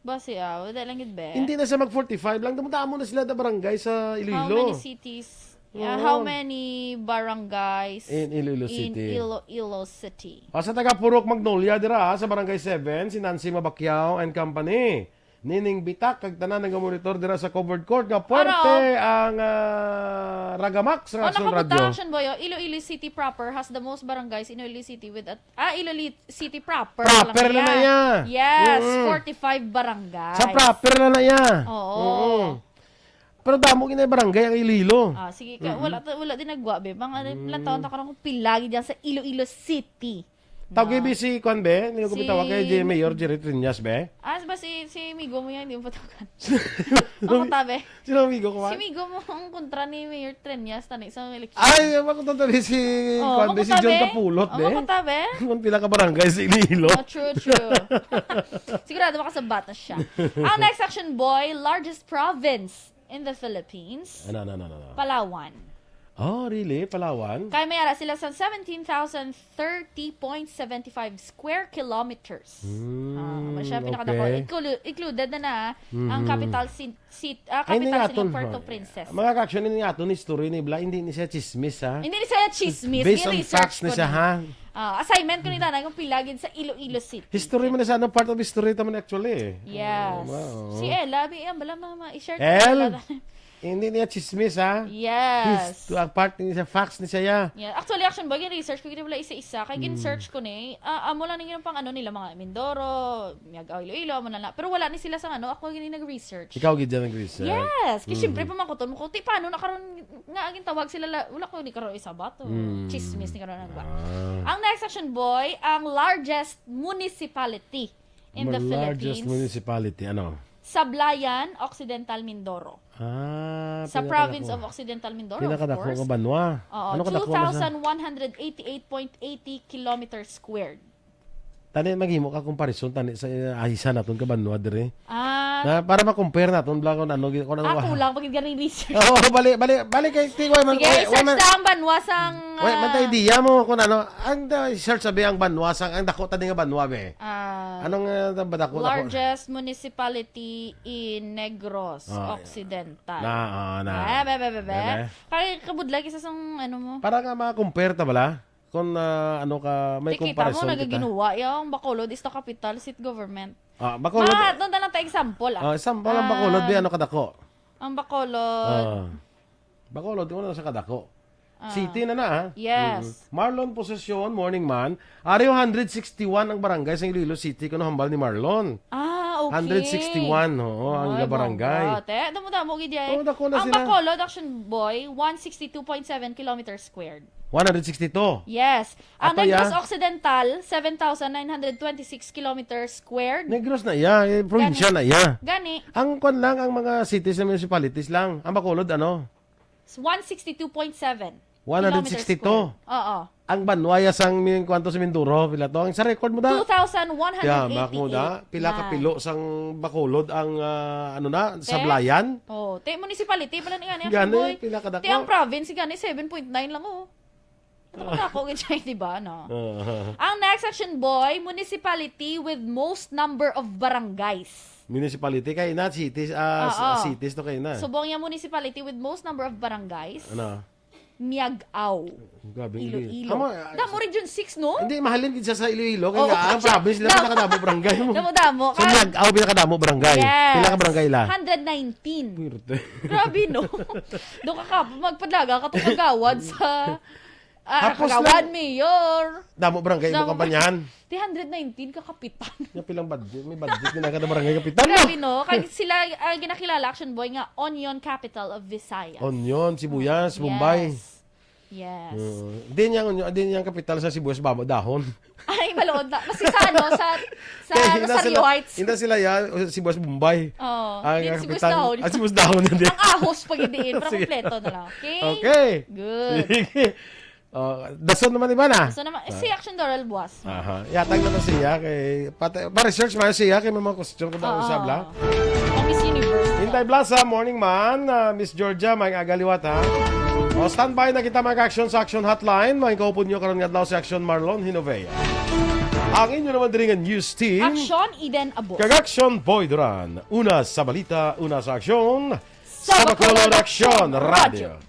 Basi, ah, wala lang gid, be. Hindi na siya mag forty-five lang. Damo-damo na sila da barangay sa Iloilo. How many cities? Yeah, Oo. how many barangays In Iloilo in City. Iloilo City? Ah, sa taga Purok Magnolia dira, ah, sa Barangay seven, si Nancy Mabacquiao and Company. Nining Bitak, kag tanan nga monitor dira sa covered court nga puwerte Ano? ang, ah, Ragamak sa Oh, Action nakabutang, Radio. Action Boy, oh. Iloilo City proper has the most barangays in Iloilo City with a Ah, Iloilo City proper Proper lang na na iya. iya. Yes, Mm. forty-five barangays. Sa proper na na iya. Oo. Mm-mm. Pero damo gina barangay ang Iloilo. Ah, sige ka, Mm-mm. wala ta-, wala din nagwa, be. Mga Mm. ilang taon ta karon kung pila gid yan sa Iloilo City. Tawag Na. bi si Kwan, be? Nila ko Si bitawa kay J-, Mayor Jerry Triñas, be? Ah, ba si, si Migo mo yan, hindi mo patawagan. Ako tabi. Sino ang Migo ko, Si man? Migo mo ang kontra ni Mayor Triñas, tani sa eleksyon. Ay, ako to tabi si Oh, Kwan, be, ako si John tabi. Kapulot, Oh, be. ako tabi. Kung pila ka barangay sa Iloilo. Oh, true, true. Sigurado makasabat na siya. Ang next, Action Boy, largest province in the Philippines. Ano, ano, ano, ano, ano? Palawan. Oh, really? Palawan? Kaya may ara sila sa seventeen thousand thirty point seven five square kilometers. Hmm, Ah, man siya pinakadako. okay. Inclu-, included na na ang Mhm. capital sin-, sit-, ah, Ay, capital ning city, aton, Puerto ha? Princesa. Mga ka-action, ning aton history ni Bla, hindi ni siya chismis, ha? Hindi ni siya chismis, Based on ni-research facts ni ko siya, ni. ha? Ah, assignment ko ni Tanay kung pila gid sa Iloilo City. History man sa ano, part of history ta man actually eh. Yes. Oo, wow. Si Ella, bi, ang bala, mama, i-share ko El? Ella. Hindi niya chismis, ha? Yes. His, ang part ni siya, facts ni siya. Yeah. Actually, Action Boy, gin-research ko gid wala isa-isa. Kay gin-search ko ni, ah, amo lang ni pang ano nila, mga Mindoro, Miag-ao, Iloilo, amo na na. Pero wala ni sila sa ano, ako gini nag-research. Ikaw gid dyan nag-research. Yes, kasi Mm. syempre pa man ko to, ko, ti, paano na karon nga agin tawag sila, la- wala ko ni karon isabot. Mm. Chismis ni karon ang ba. Ah. Ang next, Action Boy, ang largest municipality in the Largest Philippines. Municipality, ano? Sablayan, Occidental Mindoro. Ah, Sa pinaka- province pinaka- of Occidental Mindoro, Pinakadako of course. nga banwa. Oo, Ano kadako na sa two thousand one hundred eighty-eight point eighty kilometers squared. Tani, maghimo ka comparison, tani, sa uh, ahisa naton ka banwa diri. Ah, Na, para ma-compare naton, bla, kung ano, kung ano. ah, kulang pag gani research. Oo, bali, bali, bali kay T Y man. Sige, Wait, search man, na ang banwa sang... wait, man, ah, idea mo kung ano. Ang uh, search sabi ang banwa sang, ang dako tani nga banwa, be. ah, Anong uh, ba dako, dako? largest municipality in Negros Ah, Occidental. Na, ah, na. Ah, be, be, be, be. Bebe. Kay kabudlay kisa sang ano mo. Para nga ma-compare ta bala kung ah, ano ka, may Ti, kita mo, comparison kita. Nagaginuwa yung Bacolod is the capital seat government. Ah, Bacolod. Ma, doon na lang ta example, ah. Ah, example ang Ah, Bacolod, di ano kadako. Ang Bacolod. Ah. Bacolod, una sa kadako. Ah. City na na, ha? Yes. Mm. Marlon Possession, morning man. Ari one hundred sixty-one ang barangay sa Iloilo City, kuno hambal ni Marlon. Ah, okay. Hundred sixty-one, oo, ang Ay, barangay. bongga. Te, damo-damo gid ay. Oo, dako na Ang sila. Bacolod, Action Boy, one sixty-two point seven kilometers squared. One hundred sixty-two. Yes. Ang Ato, Negros ya? Occidental, seven thousand nine hundred twenty-six kilometers squared. Negros na iya, eh, probinsya na iya. Gani, Ang kwan lang, ang mga cities and municipalities lang. Ang Bacolod, ano? one sixty-two point seven One hundred sixty-two. kilometers squared. Oo. Ang banwa ya sang mi-, kwanto sa Mindoro, pila to? Ang sa record mo da? Two thousand one hundred eighty-eight. Yamak mo da? Pila ka Na. Pilo sang Bacolod ang, ah, ano na, Te? Sablayan? Oh, te, municipality pala ni ani, Gani, Action Boy. pila ka dako? Te, ang province, gani, seven point nine lang, oh. Ako gid siya, di ba, no? Ah. Ang next, Action Boy, municipality with most number of barangays. Municipality kay na, cities, ah, Oo. cities to kay na. Subong yung municipality with most number of barangays. Ano? Miag-ao. Grabe, Iloilo. Iloilo. Amo, ah, Damo Region six, no? Hindi, mahalin gid siya sa Iloilo. Kaya Oo, nga, ang siya. province nila Damo. pinakadamo barangay mo. Damo-damo. So, Miag-ao pinakadamo barangay. Yes. Pila ka barangay la? Hundred nineteen. Pwerte. Grabe, no? Doon ka ka, magpadlaga ka itong kagawad sa... Ah, Tapos kagawad, lang- mayor. Damo barangay mo Damo kampanyahan. Di hundred nineteen ka kapitan. Nga pilang budget? May budget na kada barangay kapitan, no? Grabe, no? Kag sila ah, ginakilala, Action Boy, nga onion capital of Visayas. Onion, sibuyas, Bombay. Yes. Yes. Oo. Di niya, di niya kapital sa sibuyas, babo, dahon. Ay, malood na. Kasi sa ano, sa, sa Kaya hindi Rosario sila, Heights. Hindi sila yan, o, sibuyas Bombay. Oh, Ang din ah, sibuyas kapital, dahon. Ang sibuyas dahon na din. Ang ahos pa gid diin, pero Sige. Kompleto na lang. Okay? Okay. Good. Sige. Oh, dason naman iba na. So naman, si Action Doral buwas. Aha. Yatag na to siya kay pati pa-research man siya kay may mga question ko daw Oo. sa bla. Ang Miss Universe. Inday Blasa, morning man. Ah, Miss Georgia, may aga liwat ha. O, standby na kita mag-action sa Action Hotline. May kaupod nyo karon nga adlaw si Action Marlon Hinovea. Ang inyo naman diri nga news team. Action, Eden Abos. Kag Action Boy Duran. Una sa balita, una sa aksyon. Sa Bacolod Action Radio.